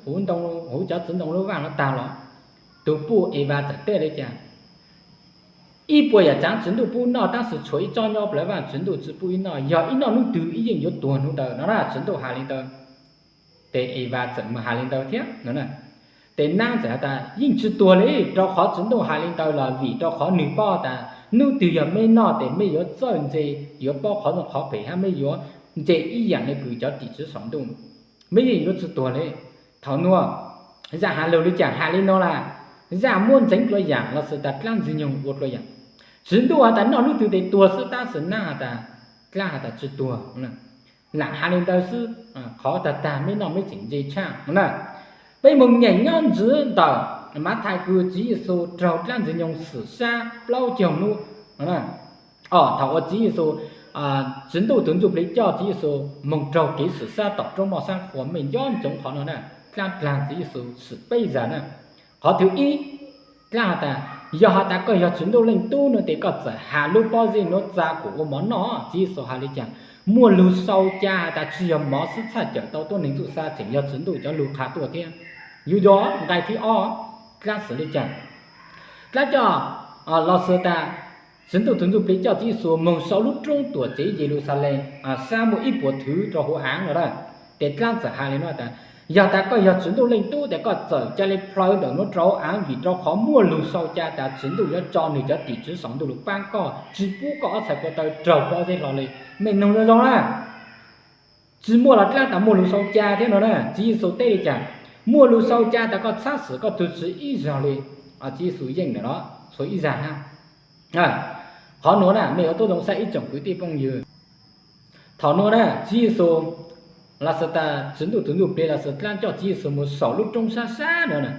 huv ntoo, huv cov txiv ntoo lub vaaj nuav taag los? Tug puj Evas txawm teb li cas? Ib puas yaam tsaav Tswv Ntuj pub noj, tab sis tshuav ib tsob nyob plawv vaaj Tswv Ntuj tsi pub ib noj, yog ib noj nub twg ib yeej yuav tuag nub ntawd no na. Tswv Ntuj has li ntawd, tes Evas txawm mus has li ntawd thiab no. Tes naab txawm has tas yeej tsi tuag li, rau qhov Tswv Ntuj has li ntawd los vim rau qhov nwg paub tas nub twg yog meb noj tes meb yuav txawj ntse, yuav paub qhov zoo qhov phem hab meb yuav ntse ib yaam le kws cov tim tswv saum ntuj, meb yeej yuav tsi tuag li. Thaum nuav zaj has lug li cas has li no las? Zaj muab ntxeev dlua yaam los sis tas dlaab ntxwg nyoog ua dlua yaam? Tswv Ntuj has tas noj nub twg tes tuag xwb, tab sis naab has tas, dlaab has tas tsi tuag. Lam has li ntawd xwb, qhov tag tag meb noj meb tseem ntse tshaj no na. Peb moog nyeem nyob ntxiv ntawm Mathais kws Tswv Yexus raug dlaab ntxwg nyoog xwm sab plaub caug nub no na. Thaum uas Tswv Yexus, Tswv Ntuj tus Ntsuj Plig coj Tswv Yexus moog raug kev xwm sab tom roob moj sab qhua, mej nco ntsoov qhov no na, dlaab dlaag Tswv Yexus xwm peb zag na. Qhov thib ib, dlaab has tas, yog has tas koj yog Tswv Ntuj Leej Tub no tes koj txawm has lub pob zeb nuav txag kuas ua mov noj. Tswv Yexus has li cas? Muaj lug sau ca has tas tsi yog mov xwb txhaj cawm tau tuab neeg txuj sa, tseem yog Tswv Ntuj cov lug qha tuaj thiab. Yug yog nqai thib ob, dlaab xwm li cas? Dlaab coj, los sis tas Tswv Ntuj tus Ntsuj Plig coj Tswv Yexus moog sau lub roob tuam tsev Yeluxalees sab muaj ib puas thwv rau hauv aav no lawm. Tes dlaab txawm has li no tas, yog tas koj yog Tswv Ntuj Leej Tub tes koj txawm ca le plhaw ntawm nuav rau hauv aav, vim rau qhov muaj lug sau ca tas Tswv Ntuj yuav tso nwg cov tim tswv saum ntuj lug paab koj, tsi pub koj ob txhais ko taw raug pob zeb hlo li. Mej noog zoo zoo na. Tsi muaj los dlaab tas muaj lug sau ca thiab no na. Tswv Yexus teb li cas? Muaj lug sau ca tas koj txhab xwm koj tug tswv ib zaug li. Tswv Yexus yeej ntawm no, txhua ib zag hab. Qhov nuav na mej yuav tub zoo saib ib tsoom kwv tij phooj ywg. Thaum nuav na Tswv Yexus, los sis tas Tswv Ntuj tus Ntsuj Plig los sis dlaab coj Tswv Yexus moog saum lub roob sab sab no na,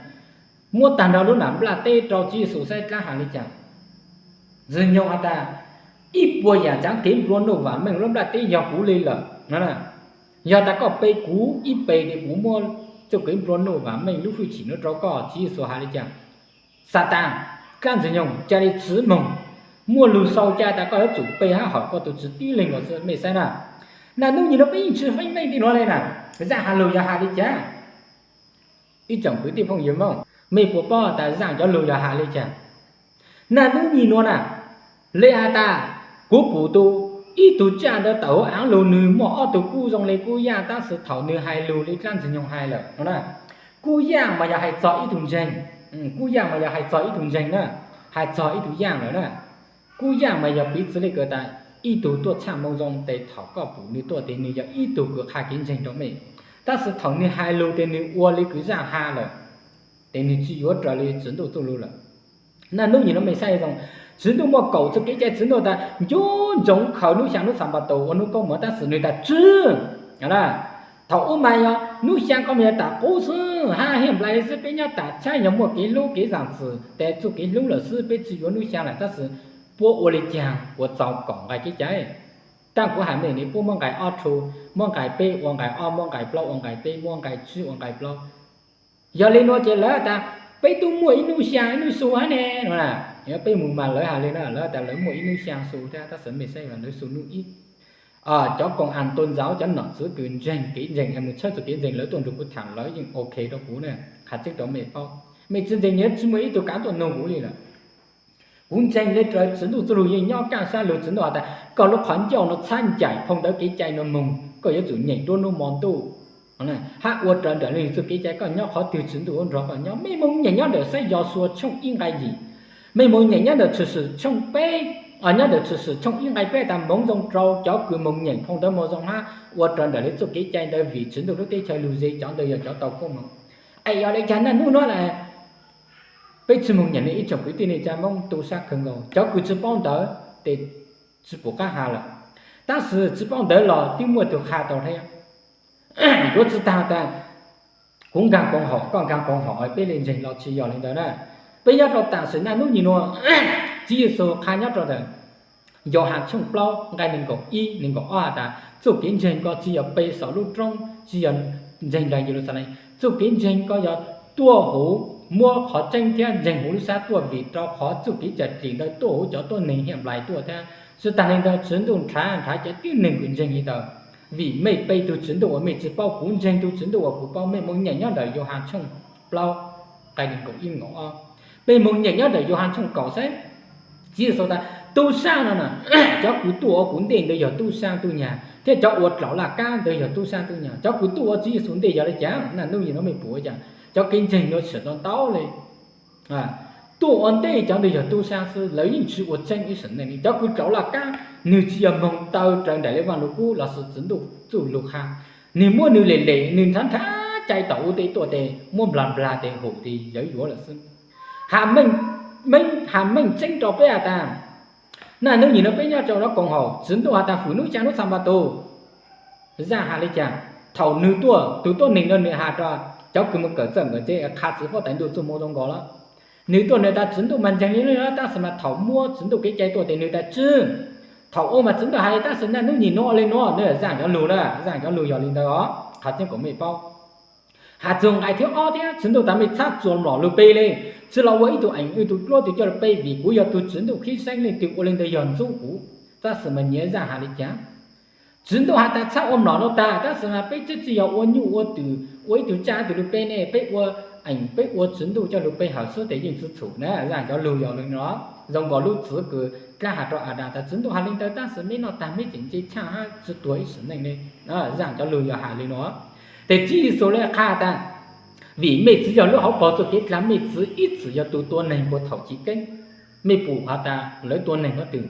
muab taag nrho lub nam nplaj teb rau Tswv Yexus saib dlaab has li cas. Ntxwg nyoog has tas, ib puas yaam tsaav kev nplua nuj vaam meej lub nplaj teb yog kuv li lawm no na. Yog tas koj pe kuv ib pe tes kuv muab txuj kev nplua nuj vaam meej lub hwj chim nuav rau koj. Tswv Yexus has li cas? Xataan, dlaab ntxwg nyoog, ca le tsiv moog. Muaj lug sau ca tas koj yuav tsum pe hab hawm koj tug tswv tib leeg nkaus xwb. Mej saib na, naj nub nyim nuav peb yeej tsi feeb meej ti nuav le na. Zaaj has lug yog has li cas? Ib tsoom kwv tij phooj ywg Moob, mej puas paub tas zaaj cov lug yog has li cas? Naj nub nyim nuav na, le has tas, kuv pum tug, ib tug tsaj ntawd tawm huv aav lug, nwg muaj ob tug kub zoo le kub yaaj, tab sis thaum nwg hais lug le dlaab ntxwg nyoog hais lawm no na. Kub yaaj mas yog hais txog ib tug ntseeg, kub yaaj mas yog hais txog ib tug ntseeg na, hais txog ib tug yaaj lawm na. Kub yaaj mas yog piv txwv le kws tas ib tug tuaj tshaj moo zoo tes thaum koj pum nwg tuaj tes nwg yog ib tug kws qha kev ntseeg rau mej, tab sis thaum nwg hais lug tes nwg ua le kws zaaj has lawm, tes nwg tsi yuav raws le Tswv Ntuj txuj lug lawm. Naj hnub nim no mej saib zoo, Tswv Ntuj muaj kaum txuj kev cai, Tswv Ntuj tas nco ntsoov khaws hnub xyaa hnub Xanpataus ua hnub koob moov, tab sis nwg tas tsi, thaum ub mas yog hnub xyaa koj mas yog tas qub xwb, hab hiaj nplais xwb, peb nyob tas tshab yog muaj kev hlub kev zaam txim tes txuj kev hlub lawm xwb, peb tsi yuav hnub xyaa lawm, tab sis puab ua le caag kuas txaus kaum nqai kev cai. Taab kuv has mej ne, puab muab nqai ob rhu, muab nqai peb ua nqai ob, muab nqai plaub ua nqai peb, muab nqai tsib ua nqai plaub. Yog le nuav ces lawv tas peb tub muaj ib nub xyaa ib nub xu hab ne no. Peb mus mas lawv has le na, lawv tas lawv muaj ib nub xyaa xu thiab, tab sis mej saib lawv xu nub ib. Cov koom as tau ntxauv, cov nom tswv kws ntseeg kev ntseeg es mus tshawb txug kev ntseeg, lawv tuaj nrug kuv tham, lawv yeej ok rua kuv na. Has tseeb rua mej paub, mej tsi ntseeg nyias tsi muaj ib tug kaav tuaj nug kuv le lawm. Kuv ntseeg le raws Tswv Ntuj txuj lug yeej nyob, kaaj sab lug Tswv Ntuj has tas koj lub qhov ncauj no txhab ncaim phoo ntawv kev cai no moog, koj yuav tsum nyeem nruab nub mo ntuj hab ua raws nraim le txuj kev cai, koj nyob qhov twg Tswv Ntuj yuav nrog koj nyob. Mej moog nyeem nyob nraim saib Yosua tshooj ib nqai yim, mej moog nyeem nyob nraim Tshwm Sim tshooj peb, nyob nraim Tshwm Sim tshooj ib nqai peb tas moov zoo rua cov kws moog nyeem phoo ntawv mo zoo hab ua raws nraim le txuj kev cai ntawd, vim Tswv Ntuj lub teb chaws lug ze cov ntawd yog cov tau koob moov. Es yog le caag naj nub nuav lawm peb tsi moog nyeem ne? Ib tsoom kwv tij neej tsa Moob tu sab kawg nkaus, cov kws tsi paub ntawv tes tsi pum qab has lawm, tab sis tsi paub ntawv los twb muaj tug qha tau thiab. Yuav tsi taag tas kuv nkaag koom haum, koj nkaag koom haum, peb le ntseeg los tsi yog le ntawd na. Peb nyob rua tam sim naj nub nyim nuav, Tswv Yexus qha nyob rua ntawm Yauhas tshooj plaub nqai neeg nkaum ib neeg nkaum ob has tas txuj kev ntseeg ko tsi yog pe saum lub roob, tsi yog ntseeg nraag Yeluxalees. Txuj kev ntseeg ko yog tuaj huv, muab qhov tseeb thiab ntseeg huv lub sab tuaj, vim rau qhov txuj kev cawm dim ntawd tuaj huv cov tuab neeg hiaj nplais tuaj thiab. Tsi taag le ntawd Tswv Ntuj nrhav nrhav cov tib neeg kws ntseeg li ntawd. Vim mej pe tug Tswv Ntuj uas mej tsi paub, kuv ntseeg tug Tswv Ntuj uas kuv paub. Mej moog nyeem nyob ntawm Yauhas tshooj plaub nqai neeg nkaum ib nkaum ob. Peb moog nyeem nyob ntawm Yauhas tshooj kaum saib. Tswv Yexus tas tub saab no na, cov kws tuaj ua kuv ntej ntawd yog tub saab tub nyag, thiab cov ua dlaus laj kab ntawd yog tub saab tub nyag. Cov kws tuaj ua Tswv Yexus ntej yog le caag? Naj nub nyim nuav mej pum ua caag? Cov kev ntseeg nuav tseem tau ntau le. Tuaj ua ntej cov ntawd yog tub saab xwb, lawv yeej tsi ua tseeb ib sim neej li. Cov kws dlaus laj kab, nwg tsi yog moog taw raws nraim le Vaaj Lug Kub lossis Tswv Ntuj txuj lug qha. Nwg muab nwg lem lem, nwg nrhav nrhav cai tom u tej tuaj tes muab nplag nplag tes hum tes yawv yuav lawm xwb. Has meej, has meej tseeb rua peb has tas, naj nub nyim nuav peb nyob rua lub koom haum, Tswv Ntuj has tas fwm nub xyaa nub Xanpataus. Zaaj has le caag? Thaum nwg tuaj, tug tuab neeg no nwg has rua cov kws moog kawm txawj kawm ntse, qha txiv huab tais ntuj txuj moo zoo nkaus lawm. Nwg tuaj nwg tas Tswv Ntuj mas ntseeg le nuav, tab sis mas thaum muab Tswv Ntuj kev cai tuaj tes nwg tas tsi. Thaum ua mas Tswv Ntuj has le, tab sis naj nub nyim nuav le nuav, nwg zaaj cov lug lawm, zaaj cov lug yog le ntawd os, qhov tseeb kuas mej paub. Has txug nqai thib ob thiab, Tswv Ntuj tas mej txhab txuas mlom lug pe le, tsi los ua ib tug eem ib tug dluab tug coj lug pe, vim kuv yog tug Tswv Ntuj khib seeb, leej twg ua le ntawd yog ntxub kuv. Tab sis mas nyias zaaj has le caag? Tswv Ntuj has tas txhab ua mlom nuav tag, tab sis mas peb tsi tsi yog ua nyuj ua twm, ua ib tug tsaj ib tug lug pe ne, peb ua eem, peb ua Tswv Ntuj coj lug pe hawm xwb tes yeej tsi txhum na. Zaaj cov lug yog le nuav, zoo nkaus lub txiv kws dlaab has rua Adas tas Tswv Ntuj has le ntawd, tab sis meb noj tag meb tseem ntse tshaj hab tsi tuag ib sim neej le. Zaaj cov lug yog has le nuav. Tes Tswv Yexus le qha tas, vim mej txiv yog lub hauv paug txuj kev dlaag, mej txiv ib txwm yog tug tua neeg puag thaum chiv keeb. Mej pum has tas lawv tua neeg huv twg?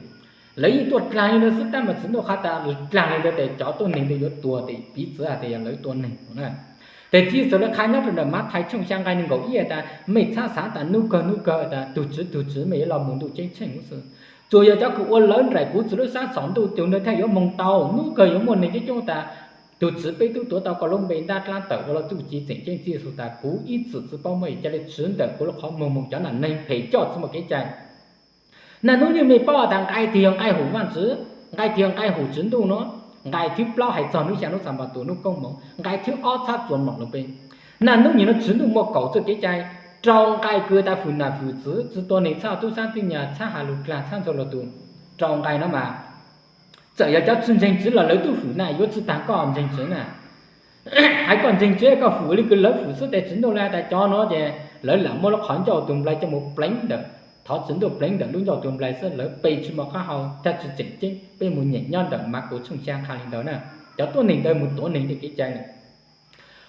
Lawv yeej tuaj dlaag le ntawd xwb, tab mas Tswv Ntuj qha tas dlaag le ntawd tes cov tuab neeg ntawd yuav tuag, tes piv txwv has tas yog lawv tua neeg na. Tes Tswv Yexus le qha nyob rua ntawm Mathais tshooj xyaa nqai neeg nkaum ib tas mej txhab xaav tas nub kawg nub kawg tas tug Tswv tug Tswv, mej yuav lug moog ntuj ceeb tsheej huv xwb. Tsuas yog cov kws ua lawv nraim kuv txiv lub sab txhaum ntuj, tug ntawd thiaj yuav moog tau. Nub kawg yuav muaj neeg coob coob tas tug Tswv, peb tub tuav tau koj lub npe ntab dlaab tawm ua lub txuj ci tseem ceeb. Tswv Yexus tas kuv ib txwm tsi paub muaj ib, ca le Tswv ntawm kuv lub qhov muag moog cov nam neeg phem coj tsi muaj kev cai. Naj nub nyim mej paub tas nqai twg yog nqai hum Vaajtswv, nqai twg yog nqai hum Tswv Ntuj nuav? Nqai thib plaub hais txog nub xyaa nub Xanpataus nub koob moov, nqai thib ob txhab txuas mlom lug pe. Naj nub nyim nuav Tswv Ntuj muaj kaum txuj kev cai, rau nqai kws tas fwm nam fwm txiv, tsi tua neeg, txhab tub saab tub nyag, txhab has lug dlaag, txhab ntxhua lug tug. Rau nqai nuav mas txawm yog cov tsi ntseeg Tswv los lawv tub fwm na, yuav tsi taag koj ntseeg Tswv na. Hais koj ntseeg Tswv koj fwm le kws lawv fwm xwb tes Tswv Ntuj le has tas cov nuav ces lawv lam muab lub qhov ncauj tug nplais coj mus pleev ntawm, thov Tswv Ntuj pleev ntawm lub ncauj tug nplais xwb, lawv pe tsi muaj qab hau, tag tsi tseem ceeb. Peb mus nyeem nyob ntawm Mathais tshooj xyaa qha le ntawd na, cov tuab neeg ntawd mus tuav neeg tej kev cai le.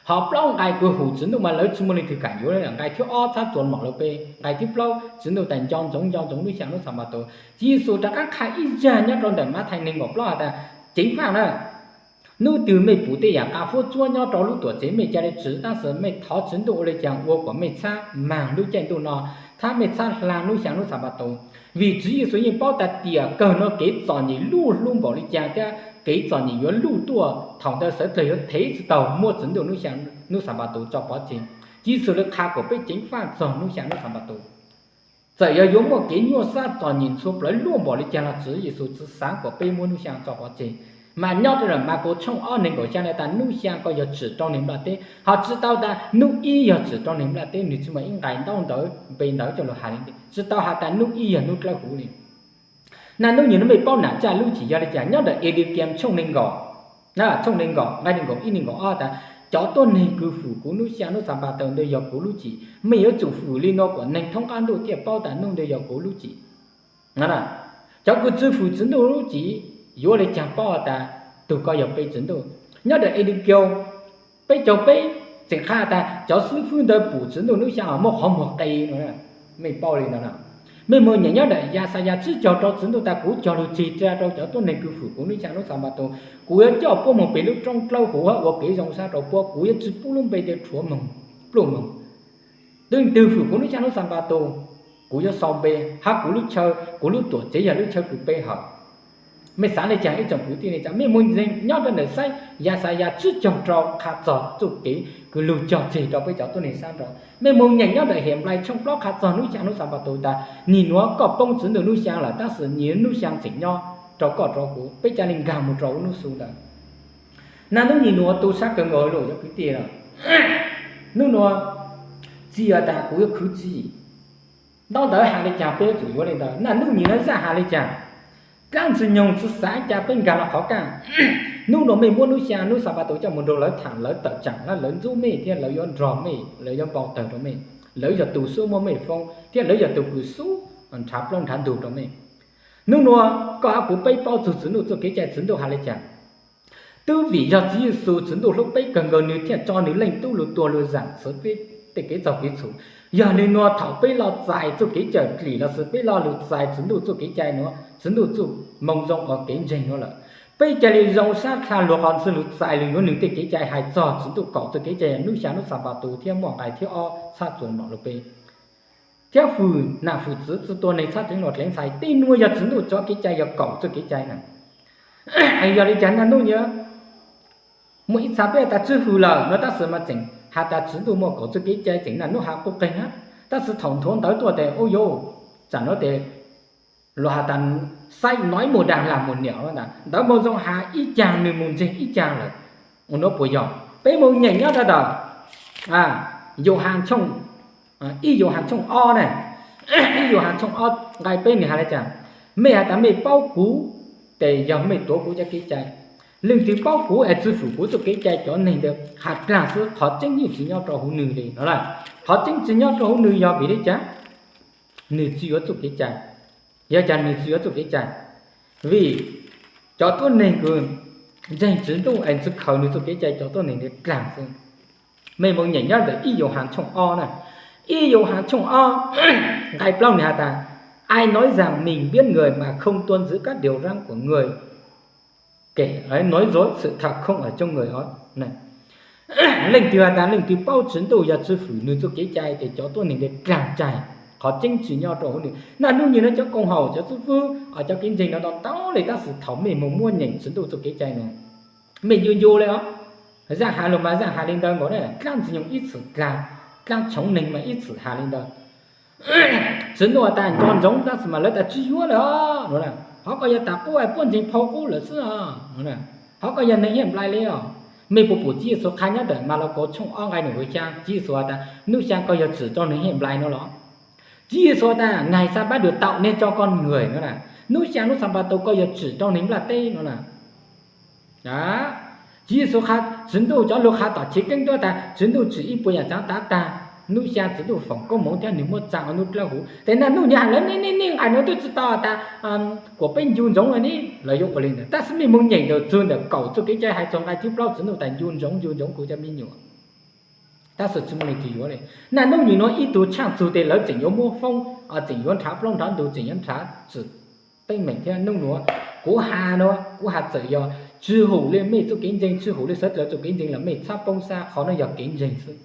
Ho plaub nqai kws hum Tswv Ntuj mas lawv tsi muaj leej twg kam yuav le. Nqai thib ob txhab txuas mlom lug pe, nqai thib plaub Tswv Ntuj tas nco ntsoov nco ntsoov lub xyaa nub Xanpataus. Tswv Yexus rov qab qha ib zag nyob rau ntawm Mathais neeg nkaum plaub has tas, ceev faj na, Hnub twg mej pum tej yaam qas fuab tsuab nyob rau lub tuam tsev mej ca le tswv, tab sis mej thov Tswv Ntuj ua le caag ua kuas mej txhab maag lub caij ntuj no, thab mej txhab hla nub xyaa nub Xanpataus. Vim Tswv Yexus yeej paub tas tiam kawg no kev txom nyem luj hlub npaum le caag thiab kev txom nyem yuav luj tuaj, thaum ntawd sawv dlawg yuav thev tsi taug muab Tswv Ntuj nub xyaa nub Xanpataus tso pov tseg. Tswv Yexus le qha kuas peb ceev faj txog nub xyaa nub Xanpataus. Txawm yog yuav muaj kev nyuaj sab txom nyem ntxhua plawv luaj npaum le caag los Tswv Yexus tsi xaav kuas peb muab nub xyaa tso pov tseg. Mas nyob rau Markaus tshooj ob neeg nkaum xyaa le tas nub xyaa koj yog tsim rau neeg nplaj teb, ho tsi tau tas nub ib yog tsim rau neeg nplaj teb, nwg tsi muaj ib nqai ntaub ntawv npe ntawv coj lug has le ntawd, tsi tau has tas nub ib yog nub dlawb huv le. Naj nub nwg nub mej paub nam txaj lub txim yog le caag? Nyob ntawm Edekias tshooj neeg nkaum, tshooj neeg nkaum nqai neeg nkaum ib neeg nkaum ob tas, cov tuab neeg kws fwm kuv nub xyaa nub Xanpataus ntawd yog kuv lub txim. Mej yuav tsum fwm le nuav kuas neeg thoob qab ntuj thiaj paub tas nub ntawd yog kuv lub txim. Cov kws tsi fwm Tswv Ntuj lub txim yuav le caag paub tas tug ko yog pe Tswv Ntuj? Nyob ntawm Edekias peb caug peb tseem qha tas cov xwb fwb ntawd pum Tswv Ntuj nub xyaa muaj qhov muag qe no. Mej paub le ntawd no? Mej moog nyeem nyob ntawm Yaxayas tsib caug rau, Tswv Ntuj tas kuv cog lug tseg rau cov tuab neeg kws fwm kuv nub xyaa nub Xanpataus, kuv yuav coj puab moog peg lub roob dlawb huv hab ua kev zoo sab rau puab, kuv yuav tsi pub lub npe tias rhuav moog, pluj moog. Twg twg fwm kuv nub xyaa nub Xanpataus, kuv yuav sau npe, hab kuv lub chaw, kuv lub tuam tsev yog lub chaw kws pe hawm. Mej xaav le caag ib tsoom kwv tij neej tsa? Mej moog nyeem nyob rau ntawm Yaxayas tsib caug rau qha txog txuj kev kws lug cog tseg rau peb cov tuab neeg sab nraud. Mej moog nyeem nyob ntawm Henplais tshooj plaub qha txog nub xyaa nub Xanpataus tas nim nuav koj poob Tswv Ntuj nub xyaa lawm, tab sis nub xyaa tseem nyob rau koj rau kuv, peb ca le nkaag moog rau lub nub xu ntawd. Naj nub nim nuav tu sab kawg nkaus le cov kwv tij lawm. Nub nuav txi has tas kuv yuav khwv txi. Ntaub ntawv has le caag peb yuav tsum yuav le ntawd. Naj nub nim nuav zaj has le caag? Dlaab Ntxwg Nyoog tsi xaav ca peb nkaag lug qhov kaj. Nub nuav mej muab nub xyaa nub Xanpataus coj moog nrug lawv thaam, lawv tawm tsaam, lawv ntxub mej thiab lawv yuav nrog mej, lawv yuav npau tawg rau mej, lawv yog tug xub muab mej foob thiab lawv yog tug kws xub nrhav plaub nrhav ntug rau mej. Nub nuav koj hab kuv peb paub txug Tswv Ntuj txuj kev cai, Tswv Ntuj has le caag? Twb vim yog Tswv Yexus, Tswv Ntuj hlub peb kawg nkaus, nwg thiaj tso nwg Leej Tub lug tuag lug zaam txhwv peb tej kev txaug kev txhum. Yog le nuav thaum peb lug txais txuj kev cawm dlim lossis peb lug txais Tswv Ntuj txuj kev cai nuav, Tswv Ntuj txuj moo zoo ua kev ntseeg nuav lawm, peb ca le zoo sab dlha lug qhov ntxwg lug txais lug yuav nwg tej kev cai hais txog Tswv Ntuj kaum txuj kev cai, nub xyaa nub Xanpataus thiab muaj nqai thib ob txhab txuas nom lug pe thiab fwm nam fwm txwv tsi tua neeg txhab dleev luag dleev ntxhais. Tej nuav yog Tswv Ntuj txuj kev cai, yog kaum txuj kev cai na. Yog le caag naj nub nuav muaj ib txha peb has tas tsi fwm lawm no, tab sis mas tseem has tas Tswv Ntuj muaj kaum txuj kev cai, tseem naj nub has quj qeeg hab. Tab sis thaum nthuav ntawv tuaj tes ub yuv, tsaam nuav tes luag has tas xaiv noj ib muag daag lam muag niam, ntawv moo zoo has ib caag nwg moog ntseeg ib caag lawm. Ua nuav puas yog? Peb moog nyeem nyob rau ntawm Yauhas tshooj, ib Yauhas tshooj ob na, ib Yauhas tshooj ob nqai peb nwg has le caag? Mej has tas mej paub kuv, tes yog mej tuav kuv cov kev cai. Leej twg paub kuv es tsi fwm kuv txuj kev cai, cov neeg ntawd has dlaag xwb, qhov tseeb yeej tsi nyob rau huv nwg le no. Qhov tseeb tsi nyob rau huv nwg yog vim le caag? Nwg tsi yuav txuj kev cai. Yog caag nwg tsi yuav txuj kev cai? Vim cov tuab neeg kws ntseeg Tswv Ntuj es tsi khaws nwg txuj kev cai, cov tuab neeg ntawd dlaag xwb. Mej moog nyeem nyob ntawm ib Yauhas tshooj ob na, ib Yauhas tshooj ob nqai plaub nwg has tas: Ai nói rằng mình biết người mà không tuân giữ các điều răn của người, kẻ ấy nói dối, sự thật không ở trong người ấy. Leej twg has tas leej twg paub Tswv Ntuj yog tsi fwm nwg txuj kev cai tes cov tuab neeg ntawd dlaag cai, qhov tseeb tsi nyob rau huv nwg. Naj nub nwg nuav cov koom haum, cov xwb fwb, cov kev ntseeg nuav tau ntau le, tab sis thaum mej moog muab nyeem Tswv Ntuj txuj kev cai nuav, mej ncu ncu le os. Zaaj has lug mas zaaj has le ntawd nkaus na, dlaab Ntxwg Nyoog ib txwm dlaag, dlaab tshoov neeg mas ib txwm has le ntawd. Tswv Ntuj has tas nco ntsoov, tab sis mas lawv tas tsi yuav le os. Qhov ko yog tas qub es puab ntseeg phau qub lawm xwb os. Qhov ko yog neeg hiab nplai le os. Mej puas pum Tswv Yexus qha nyob ntawm Malakaus tshooj ob nqai neeg nkaum xyaa, Tswv Yexus has tas nub xyaa ko yog tsim rau neeg hiab nplai no los? Tswv Yexus has tas ngày sa bát được tạo nên cho con người no na, nub xyaa nub Xanpataus ko yog tsim rau neeg nplaj teb no na. Tswv Yexus qha, Tswv Ntuj cov lug qha tom chiv keeb tuab tas Tswv Ntuj tsim ib puas yaam tsaav tav taag, nub xyaa Tswv Ntuj foom koob moov thiab nwg muab tsaa ua nub dlawb huv. Tes naj nub nwg has lawv nej nej nej nqai nuav twb tsi tau tas kuas peb ncu ntsoov le ne, lawv yuav ua le ntawd. Tab sis mej moog nyeem ntawm txug ntawm kaum txuj kev cai hais txug nqai thib plaub, Tswv Ntuj tas ncu ntsoov ncu ntsoov kuv cov me nyuam. Tab sis tsi muaj leej twg yuav le. Naj nub nwg nuav ib tug tshaaj txug tes lawv tseem yuav muab foob, tseem yuav nrhav plaub nrhav ntug, tseem yuav nrhav txim. teeb meem thiab. Nub nuav kuv has no, kuv has txawm yog tsi hum li mej txuj kev ntseeg, tsi hum li sawv dlawg txuj kev ntseeg los mej txhob poob sab, qhov no yog kev ntseeg xwb.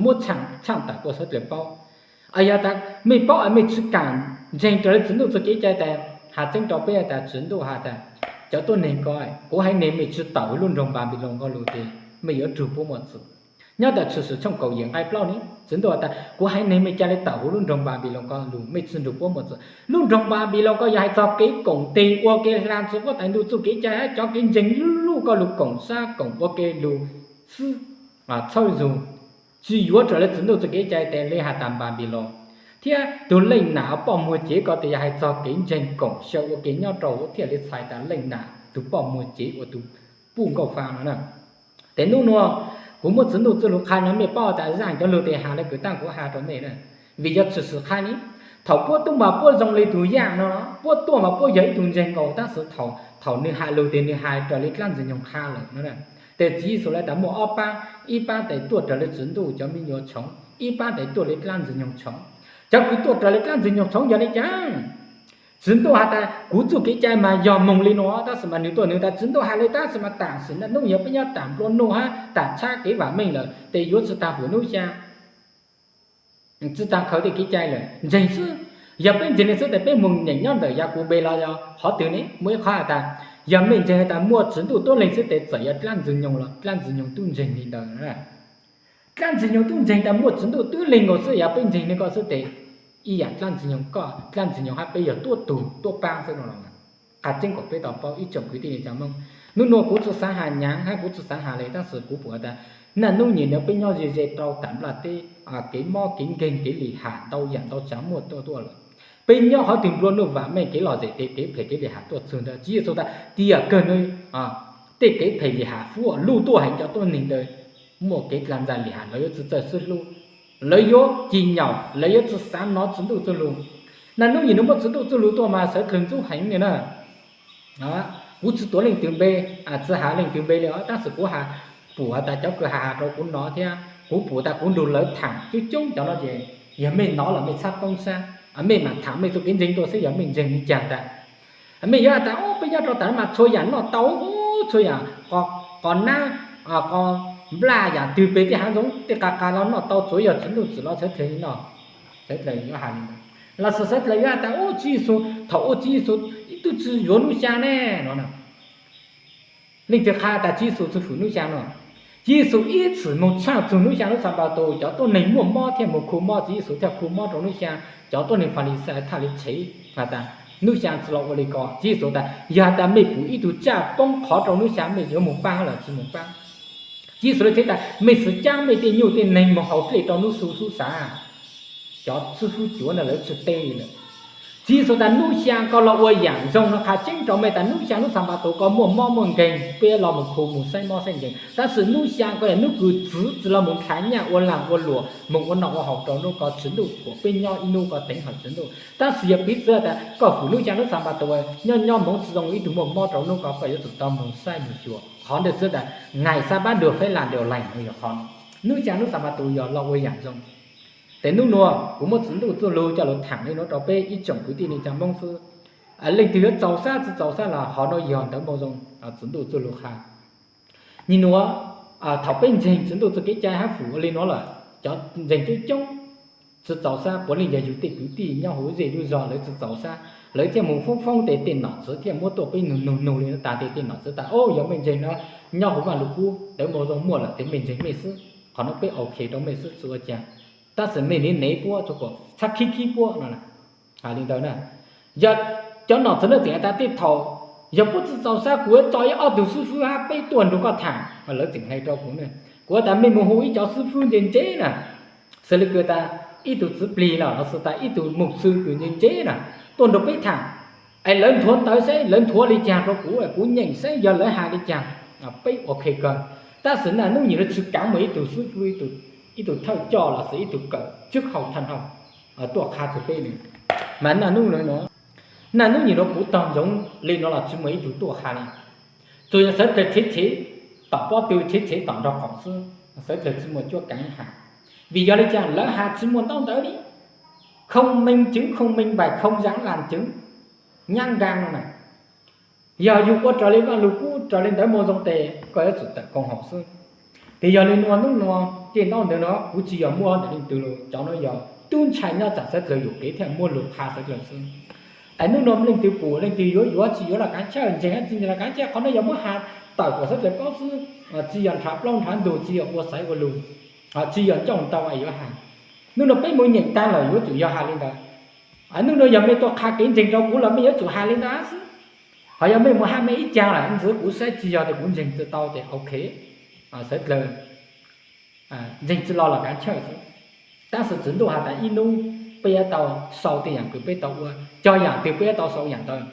Muab tshaaj tawm kuas sawv dlawg paub. Yog tas mej paub es mej tsi kaam ntseeg raws li Tswv Ntuj txuj kev cai tas, has tseeb rau peb tas Tswv Ntuj has tas, cov tuab neeg ko, kuv haiv neeg mej tsi tawm huv lub nroog Npanpiloos ko lug tes mej yuav rug puab muaj txim. Nyob ntawm Tshwm Sim tshooj kaum yim nqai plaub ne, Tswv Ntuj has tas kuv haiv neeg mej ca le tawm huv lub nroog Npanpiloos ko lug mej tsi rug puab muaj txim. Lub nroog Npanpiloos ko yog hais txog kev koom tes ua ke hla txug huab tais ntuj txuj kev cai hab cov kev ntseeg luj ko lug koom sab koom ua ke lug xwb, txhawb zug, tsi yuav raws li Tswv Ntuj txuj kev cai tes le has tas Npanpiloos. Thiab tug leej nam poj muag cev ko tes yog hais txog kev ntseeg koom xyaw ua ke nyob rau huv thiaj li txhais tas leej nam tug poj muag cev ua tug puj nkauj fa no na. Tes nub nuav kuv muab Tswv Ntuj txuj lug qha no mej paub tas zaaj cov lug tes has le kws taab kuv has rau mej na. Vim yog Tshwm Sim qha ne, thaum puab tub mas puab zoo le tug yaaj no, puab tuaj mas puab yog ib tug ntseeg nkaus tab sis thaum, thaum nwg has lug tes nwg has raws li dlaab Ntxwg Nyoog qha lawm no. Tes Tswv Yexus le tas muaj ob paab, ib paab tes tuaj raws li Tswv Ntuj cov me nyuam tshoov, ib paab tes tuaj li dlaab Ntxwg Nyoog tshoov. Cov kws tuaj raws li dlaab Ntxwg Nyoog tshoov yog le caag? Tswv Ntuj has tas kuv txuj kev cai mas yog moog li no, tab sis mas nwg tuaj nwg tas Tswv Ntuj has le tab sis mas taam sim nub yog peb nyob taam nplua nuj hab taam tshab kev vam meej lawm tes yuav tsi taag fwm nub xyaa, tsi taag khaws tej kev cai lawm, ntseeg xwb. Yog peb ntseeg le xwb tes peb moog nyeem nyob ntawm Yaj Kuv npe los yog qhov twg ne? Muaj ib qhov has tas, yog mej ntseeg has tas muaj Tswv Ntuj tuab leeg xwb tes txawm yog dlaab Ntxwg Nyoog los dlaab Ntxwg Nyoog tub ntseeg li ntawd. Dlaab Ntxwg Nyoog tub ntseeg tas muaj Tswv Ntuj tuab leeg nkaus xwb, yog peb ntseeg le ko xwb tes ib yaam dlaab Ntxwg Nyoog koj, dlaab Ntxwg Nyoog hab peb yog tuab tug tuab paab xwb no los. Qha tseeb kom peb tau paub ib tsoom kwv tij neej tsaa Moob. Nub nuav kuv tsi xaav has nyaav hab kuv tsi xaav has le tab sis kuv pum tas naj nub nyem nuav peb nyob ze ze rau taam nplaj teb, kev mob kev nkeeg kev lim ham ntau yaam ntau tsav muaj tuaj tuaj lawm. Peb nyob qhov twg nplua nuj vam meej kev lom zem tes kev phem kev lim ham tuaj txug ntawd. Tswv Yexus tas tiam kawg nuav tej kev phem lim ham fuab luj tuaj heev, cov tuab neeg ntawd muaj kev dlaa ntxaa lim ham, lawv yuav tsi txawj sib hlub, lawv yuav ci nyaum, lawv yuav tsi xaav nov Tswv Ntuj txuj lug. Naj nub nyem nuav muaj Tswv Ntuj txuj lug tuaj mas sawv dlawg ntxub heev le na. Kuv tsi tuav leej twg npe, tsi has leej twg npe le os, tab sis kuv has, pum has tas cov kws has has rau kuv nov thiab kuv pum tas kuv nrug lawv thaam coob coob cov no ces yog mej nov los mej txhob poob sab, mej mam thaam mej txuj kev ntseeg tuaj saib yog mej ntseeg li caag tas. Mej yuav has tas peb nyob rau taam mas txhua yaam noj tau, txhua yaam, qos nab, qos nplaj, yaam twg peg tej haav zoov tej qas qas los noj tau, tsuav yog Tswv Ntuj txim los sawv dlawg li no. Sawv dlawg yuav has li ntawd. Los sis sawv dlawg yuav has tas ub Tswv Yexus, thaum ub Tswv Yexus ib tug tsi yuav nub xyaa ne no. Leej twg qha tas Tswv Yexus tsi fwm nub xyaa no? Tswv Yexus ib txwm moog tshaaj txug nub xyaa lub Xanpataus, cov tuab neeg muaj mob thiaj moog khu mob, Tswv Yexus thiaj khu mob rau nub xyaa. Cov tuab neeg Falixais thiaj li tshev has tas nub xyaa tsi los ua li ko. Tswv Yexus tas yog has tas mej pum ib tug tsaj poob qhov rau nub xyaa mej yuav moog paab los tsi moog paab? Tswv Yexus le teb tas mej xav caab mej tej nyuj tej neeg moog haus dlej rau nub xu xub xav. Cov xib fwb cuav no lawv tsi teb li lawm. Tswv Yexus tas nub xyaa ko los ua yaam zoo no qha tseeb rau mej tas nub xyaa lub Xanpataus ko muaj mob muaj nkeeg, peb los moog khu moog saib mob saib nkeeg, tab sis nub xyaa ko yog nub kws txwv tsi los moog nrhav nyaj ua laag ua luam moog ua noj ua haus rau nub ko, Tswv Ntuj thuam peb nyob ib nub ko teev hawm Tswv Ntuj. Tab sis yog piv txwv tas koj fwm nub xyaa lub Xanpataus, nyob nyob moov tsi zoo ib tug muaj mob rau nub ko, koj yuav tsum tau moog saib moog xyuas. Qhov ntawd txwv tas ngaim xab pab dua feb lam ntiaus leeg no yog qhov no. Nub xyaa lub Xanpataus yog los ua yaam zoo. Tes nub nuav kuv muab Tswv Ntuj txuj lug coj lug thaam le nuav rau peb ib tsoom kwv tij neej tsaa Moob xwb. Leej twg yuav txaus sab tsi txaus sab los qhov nuav yog ntawv Moo Zoo, Tswv Ntuj txuj lug qha. Nyem nuav, thaum peb ntseeg Tswv Ntuj txuj kev cai hab fwm ua li nuav lawm, cov ntseeg coob coob tsi txaus sab, puav leej yog yug tej kwv tij nyob huv zej lub zog lawv tsi txaus sab, lawv thiaj moog foob foob tes tej nom tswv thiaj muab tuaj peb nug nug nug li nuav tas tes tej nom tswv tas o yog mej ntseeg nuav, nyob huv Vaaj Lug Kub ntawv Moo Zoo muaj lawm tes mej ntseeg mej xwb, qhov nuav peb ok rau mej xwb tsi ua caag. Tab sis mej niv nev puab txhua kuas txhab khib khib puab no. Hais li ntawd na, yog cov nom tswv nuav tseem has tas tej thaum yog puab tsi txaus sab kuv yuav tso ib ob tug xib fwb hab peb tuaj nrug koj thaam, lawv tseem hais rau kuv, kuv has tas mej moog hu ib cov xib fwb ntse ntse na, xws li kws tas ib tug txiv plig los los sis tas ib tug mục sư kws ntse ntse na, tuaj nrug peb thaam, es lawv nthuav ntawv seb lawv nthuav li caag rau kuv, kuv nyeem seb yog lawv has li caag, peb ok kawg. Tab sis naj nub nyem nuav tsi kaav moog ib tug xib fwb, ib tug thawj coj los sis ib tug kawm tswb hau thaj hau tuaj qha txug peb le. Mas naj nub, naj nub nyem nuav kuv tog ntsoov le nuav los tsi muaj ib tug tuaj qha le. Tsuas yog sawv dlawg tshev tshev tom pob tw, tshev tshev tom nraug qaum xwb, sawv dlawg tsi muaj cuab kaav has. Vim yog le caag lawv has tsi muaj ntaub ntawv li, không minh chứng, không minh bày, không giảng làm chứng. Nyab nkaag no na, yog yug ua raws li Vaaj Lug Kub, raws li ntawv Moo Zoo tes koj yuav tsum tawm koom haum xwb. Tes yog li nuav, nub nuav tej ntaub ntawv nuav kuv tsi yog muaj ntawm leej twg lug, cov nuav yog tub ntshai nyob tsam sawv dlawg yuam kev thiaj muaj lug qha sawv dlawg xwb. Es nub nuav leej twg pum, leej twg yuav yuav tsi yuav los kaav chawj, ntseeg tsi ntseeg los kaav chawj, qhov nuav yog muab has tawm kuas sawv dlawg paub xwb, tsi yog nrhav plaub nrhav ntug, tsi yog ua xaiv ua lug, tsi yog ncauj ntau yuav has. Nub nuav peb moog nyeem taag lawm yuav tsum yog has li ntawd. Nub nuav yog mej tuaj qha kev ntseeg rau kuv los mej yuav tsum has li ntawd xwb. Ho yog mej moog has mej ib caag lawm ntxiv, kuv saib tsi yog tes kuv ntseeg tsi tau tes ok, sawv dlawg ntseeg tsi lo los kaav chawj xwb. Tab sis Tswv Ntuj has tas ib nub peb yuav tau sau tej yaam kws peb tau ua, cog yaam twg peb yuav tau sau yaam ntawd.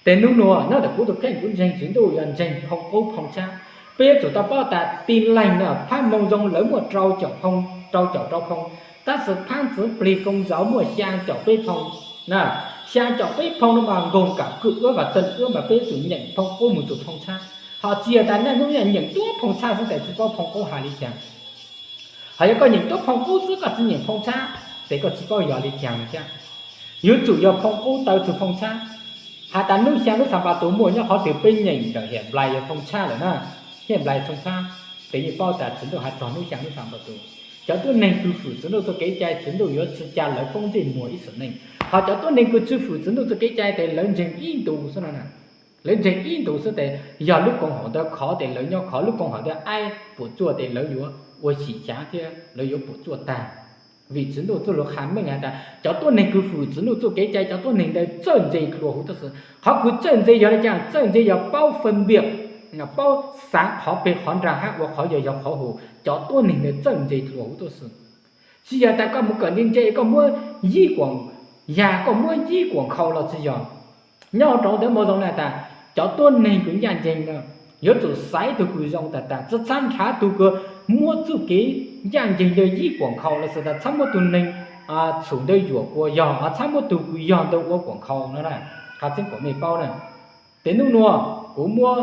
Tes nub nuav nyob ntawm kuv tug kheej kuv ntseeg Tswv Ntuj yog ntseeg phoo qub phoo tshab. Peb yuav tsum tau paub tas Tin Lành na, phab Moo Zoo lawv muaj rau caum phoo, rau caum rau phoo, tab sis phab Ntxwv Plig Koo Zauv muaj xyaa caum peb phoo. Na, xyaa caum peb phoo no mas nkoog kam kwm uab vam teej uab mas peb yuav tsum nyeem phoo qub moog txug phoo tshab. Ho tsi yog tas naj nub nyeem tuab phoo tshab xwb tes tsi paub phoo qub has li caag. Ho yog koj nyeem tuab phoo qub xwb koj tsi nyeem phoo tshab, tes koj tsi paub yog li caag thiab. Yuav tsum yog phoo qub taw txug phoo tshab. Has tas nub xyaa nub Xanpataus muaj nyob qhov twg, peb nyeem ntawm hiam nplais yog phoo tshab lawm na, hiam nplais phoo tshab, tes yeej paub tas Tswv Ntuj has txog nub xyaa nub Xanpataus. Cov tuab neeg kws fwm Tswv Ntuj txuj kev cai, Tswv Ntuj yuav tsi ca lawv poob ntsej muag ib sim neej. Ho cov tuab neeg kws tsi fwm Tswv Ntuj txuj kev cai tes lawv ntseeg ib ntus xwb no na. Lawv ntseeg ib ntus xwb tes yog lub koom haum ntawd khov tes lawv nyob khov, lub koom haum ntawd aib puam tsuaj tes lawv yuav ua xyim xyav thiab lawv yuav puam tsuaj tag. Vim Tswv Ntuj txuj lug qha meej has tas cov tuab neeg kws fwm Tswv Ntuj txuj kev cai, cov tuab neeg ntawd txawj ntse dlua huv tuab si. Qhov kws txawj ntse yog li cas? Txawj ntse yog paub phân biệt, paub xaav qhov peg qhov nraag hab ua qhov yog yog qhov huv. Cov tuab neeg ntawd txawj ntse dlua huv tuab si. Tsi yog tas koj mus kawm ntse ntse koj muab yib kuam yag, koj muab yib kuam nkhaus los tsi yog. Nyob rau ntawv Moo Zoo na tas cov tuab neeg kws ncaj nceeg no yuav tsum xaiv tug kws zoo tag tag, tsi txhob nrhav tug kws muab txuj kev ncaj nceeg yog yib kuam nkhaus los sis tas txhob muab tug neeg txhum ntawd yuam kuas yog, txhob muab tug kws yog ntawd ua kuam nkhaus no na. Qhov tseeb kuas mej paub na. Tes nub nuav kuv muab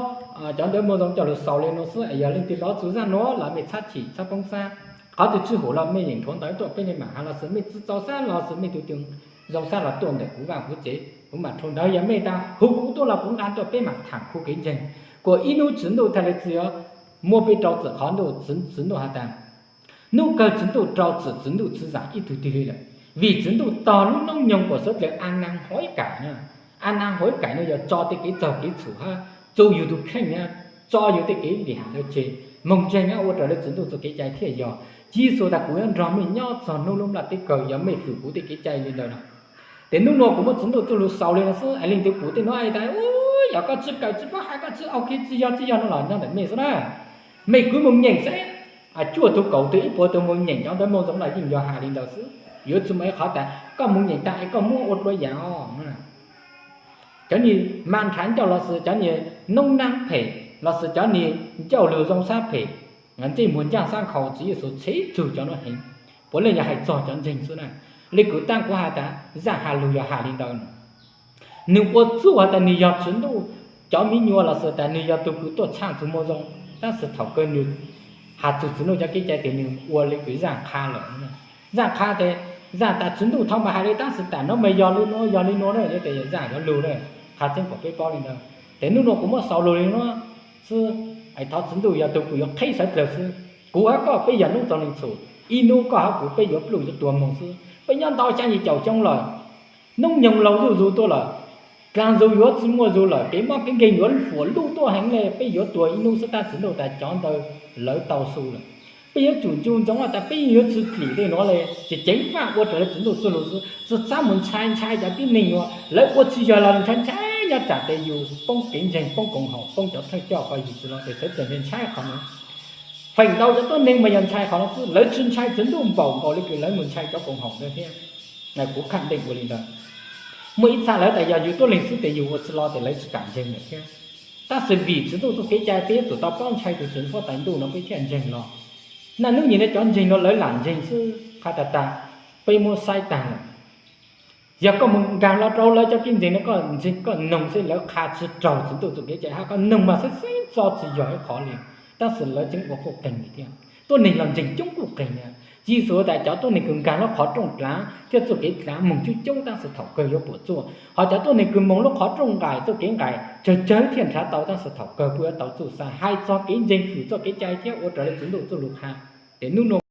cov ntawv Moo Zoo coj lug xaus li nuav xwb, yog leej twg lov txug zaj nuav los mej txhob chim txhob poob sab. Qhov twg tsi hum los mej yeem rhuav ntawv tuaj peb le maam has, los sis mej tsi txaus sab los sis mej tug twg zoo sab los tuaj ntawm kuv vaaj kuv tsev, kuv maam rhuav ntawv. Yog mej tas hu kuv tuaj los kuv nqa tuaj peb maam thaam khu kev ntseeg. Kuas ib nub Tswv Ntuj thaaj le tsi muab peb rau txim qhov ntuj, Tswv Ntuj has tas nub kawg Tswv Ntuj rau txim, Tswv Ntuj tsi zaam ib tug twg li lawm. Vim Tswv Ntuj tog lub noob nyoog kuas sawv dlawg a nang hov ib kaim na. A nang hov ib kaim no yog tso tej kev txaug kev txhum hab txug yug tug kheej hab tso yug tej kev lim ham ntawd tseg, moog ntseeg hab ua raws le Tswv Ntuj txuj kev cai thiaj yog. Tswv Yexus tas kuv yuav nrog mej nyob txog nub lub nplaj teb kawg yog mej fwm kuv tej kev cai li ntawd no. Tes nub nuav kuv muab Tswv Ntuj txuj lug xaus li no xwb, es leej twg pum tej nuav tas yog koj tsi kawm tsi paub has koj tsi ok tsi yog tsi yog no los nyob ntawm mej xwb na. Mej kuj moog nyeem seb, cuaj tug kaum tug ib puas tug moog nyeem cov ntawv Moo Zoo los yeej yog has li ntawd xwb. Yuav tsi muaj ib qhov tas koj moog nyeem taag es koj muab ua dlua yaam os. Cov nwg mas nrhav ncauj los sis cov nwg noob naab phem los sis cov nwg ncauj lug zoo sab phem, ntsej muag ncaaj sab nkhaus, Tswv Yexus tshev txug cov nuav heev. Puav leej yog hais txog cov ntseeg xwb na. Le kws taab kuv has tas zaaj has lug yog has li ntawd. Nwg ua txuj has tas nwg yog Tswv Ntuj cov miv nyuas los sis tas nwg yog tug kws tuaj tshaaj txug Moo Zoo, tab sis thaum kawg nwg has txug Tswv Ntuj cov kev cai tes nwg ua le kws zaaj qha lawm. Zaaj qha tes zaaj tas Tswv Ntuj thaum mas has le, tab sis tam nuav mas yog li nuav yog li nuav na, tes zaaj yuav lug na. Qha tseeb kuas peb paub li ntawd. Tes nub nuav kuv muab xaus lug li nuav xwb, es thov Tswv Ntuj yog tug kws yuav qheb sawv dlawg xwb. Kuv hab koj peb yog noob txaus leej txhum, ib nub koj hab kuv peb yuav pluj yuav tuag moog xwb. Peb nyob ntau xyaa yim caum xyoo lawm, noob nyoog laug zuj zug tuaj lawm, dlaag zug yuav tsi muaj zug lawm, kev mob kev nkeeg yuav fuam luj tuaj heev le, peb yuav tuag ib nub xwb tab Tswv Ntuj tas cov ntawd lawv tau xu lawm. Peb yuav tsum ncu ntsoov tas peb yeej yuav tsi dlim tej nuav le, ces ceev faj ua raws le Tswv Ntuj txuj lug xwb, tsi txhob mus ntshai ntshai cov tib neeg uas lawv ua tsi yog los ntshai ntshai nyob tsam tes yus poob kev ntseeg, poob koom haum, poob cov thawj coj ko yus tsi lo tes sawv dlawg ntshai ntshai qhov nuav. Feem ntau cov tuab neeg mas yog ntshai qhov nuav xwb, lawv tsi ntshai Tswv Ntuj npaum nkaus le kws lawv mus ntshai cov koom haum ntawd thiab. Kuv khaj deej ua li ntawd. Muaj ib txha lawv tas yog yus tuab leeg xwb tes yus ua tsi lo tes lawv tsi kam ntseeg lawm thiab. Tab sis vim Tswv Ntuj txuj kev cai peb yuav tsum tau paub ntshai tug Tswv Fuab Tais Ntuj no peb thiaj ntseeg los. Naj nub nyem no cov ntseeg no lawv lam ntseeg xwb, qha tas tas peb muab saib taag lawm. Yog koj mus nkaag los rau lawv cov kev ntseeg no koj ntseeg koj noog seb lawv qha tsi raug Tswv Ntuj txuj kev cai hab koj noog mas xeeb xeeb tso tsi yog ib qhov li. Tab sis lawv tseem ua quj qeeg li thiab. Tuab neeg los ntseeg coob kuj qeeg na. Tswv Yexus tas cov tuab neeg kws nkag lub qhov rooj dlaav thiab txuj kev dlaav moog coob coob taab sis thaum kawg yuav puam tsuaj, hos cov tuab neeg kws moog lub qhov rooj nqaim txuj kev nqaim tsawg tsawg thiaj nrhav tau taab sis thaum kawg kuj yuav tau txuj sa. Hais txog kev ntseeg hwm txoj kev cai thiab ua raws li Tswv Ntuj txuj lug has, ces nub nua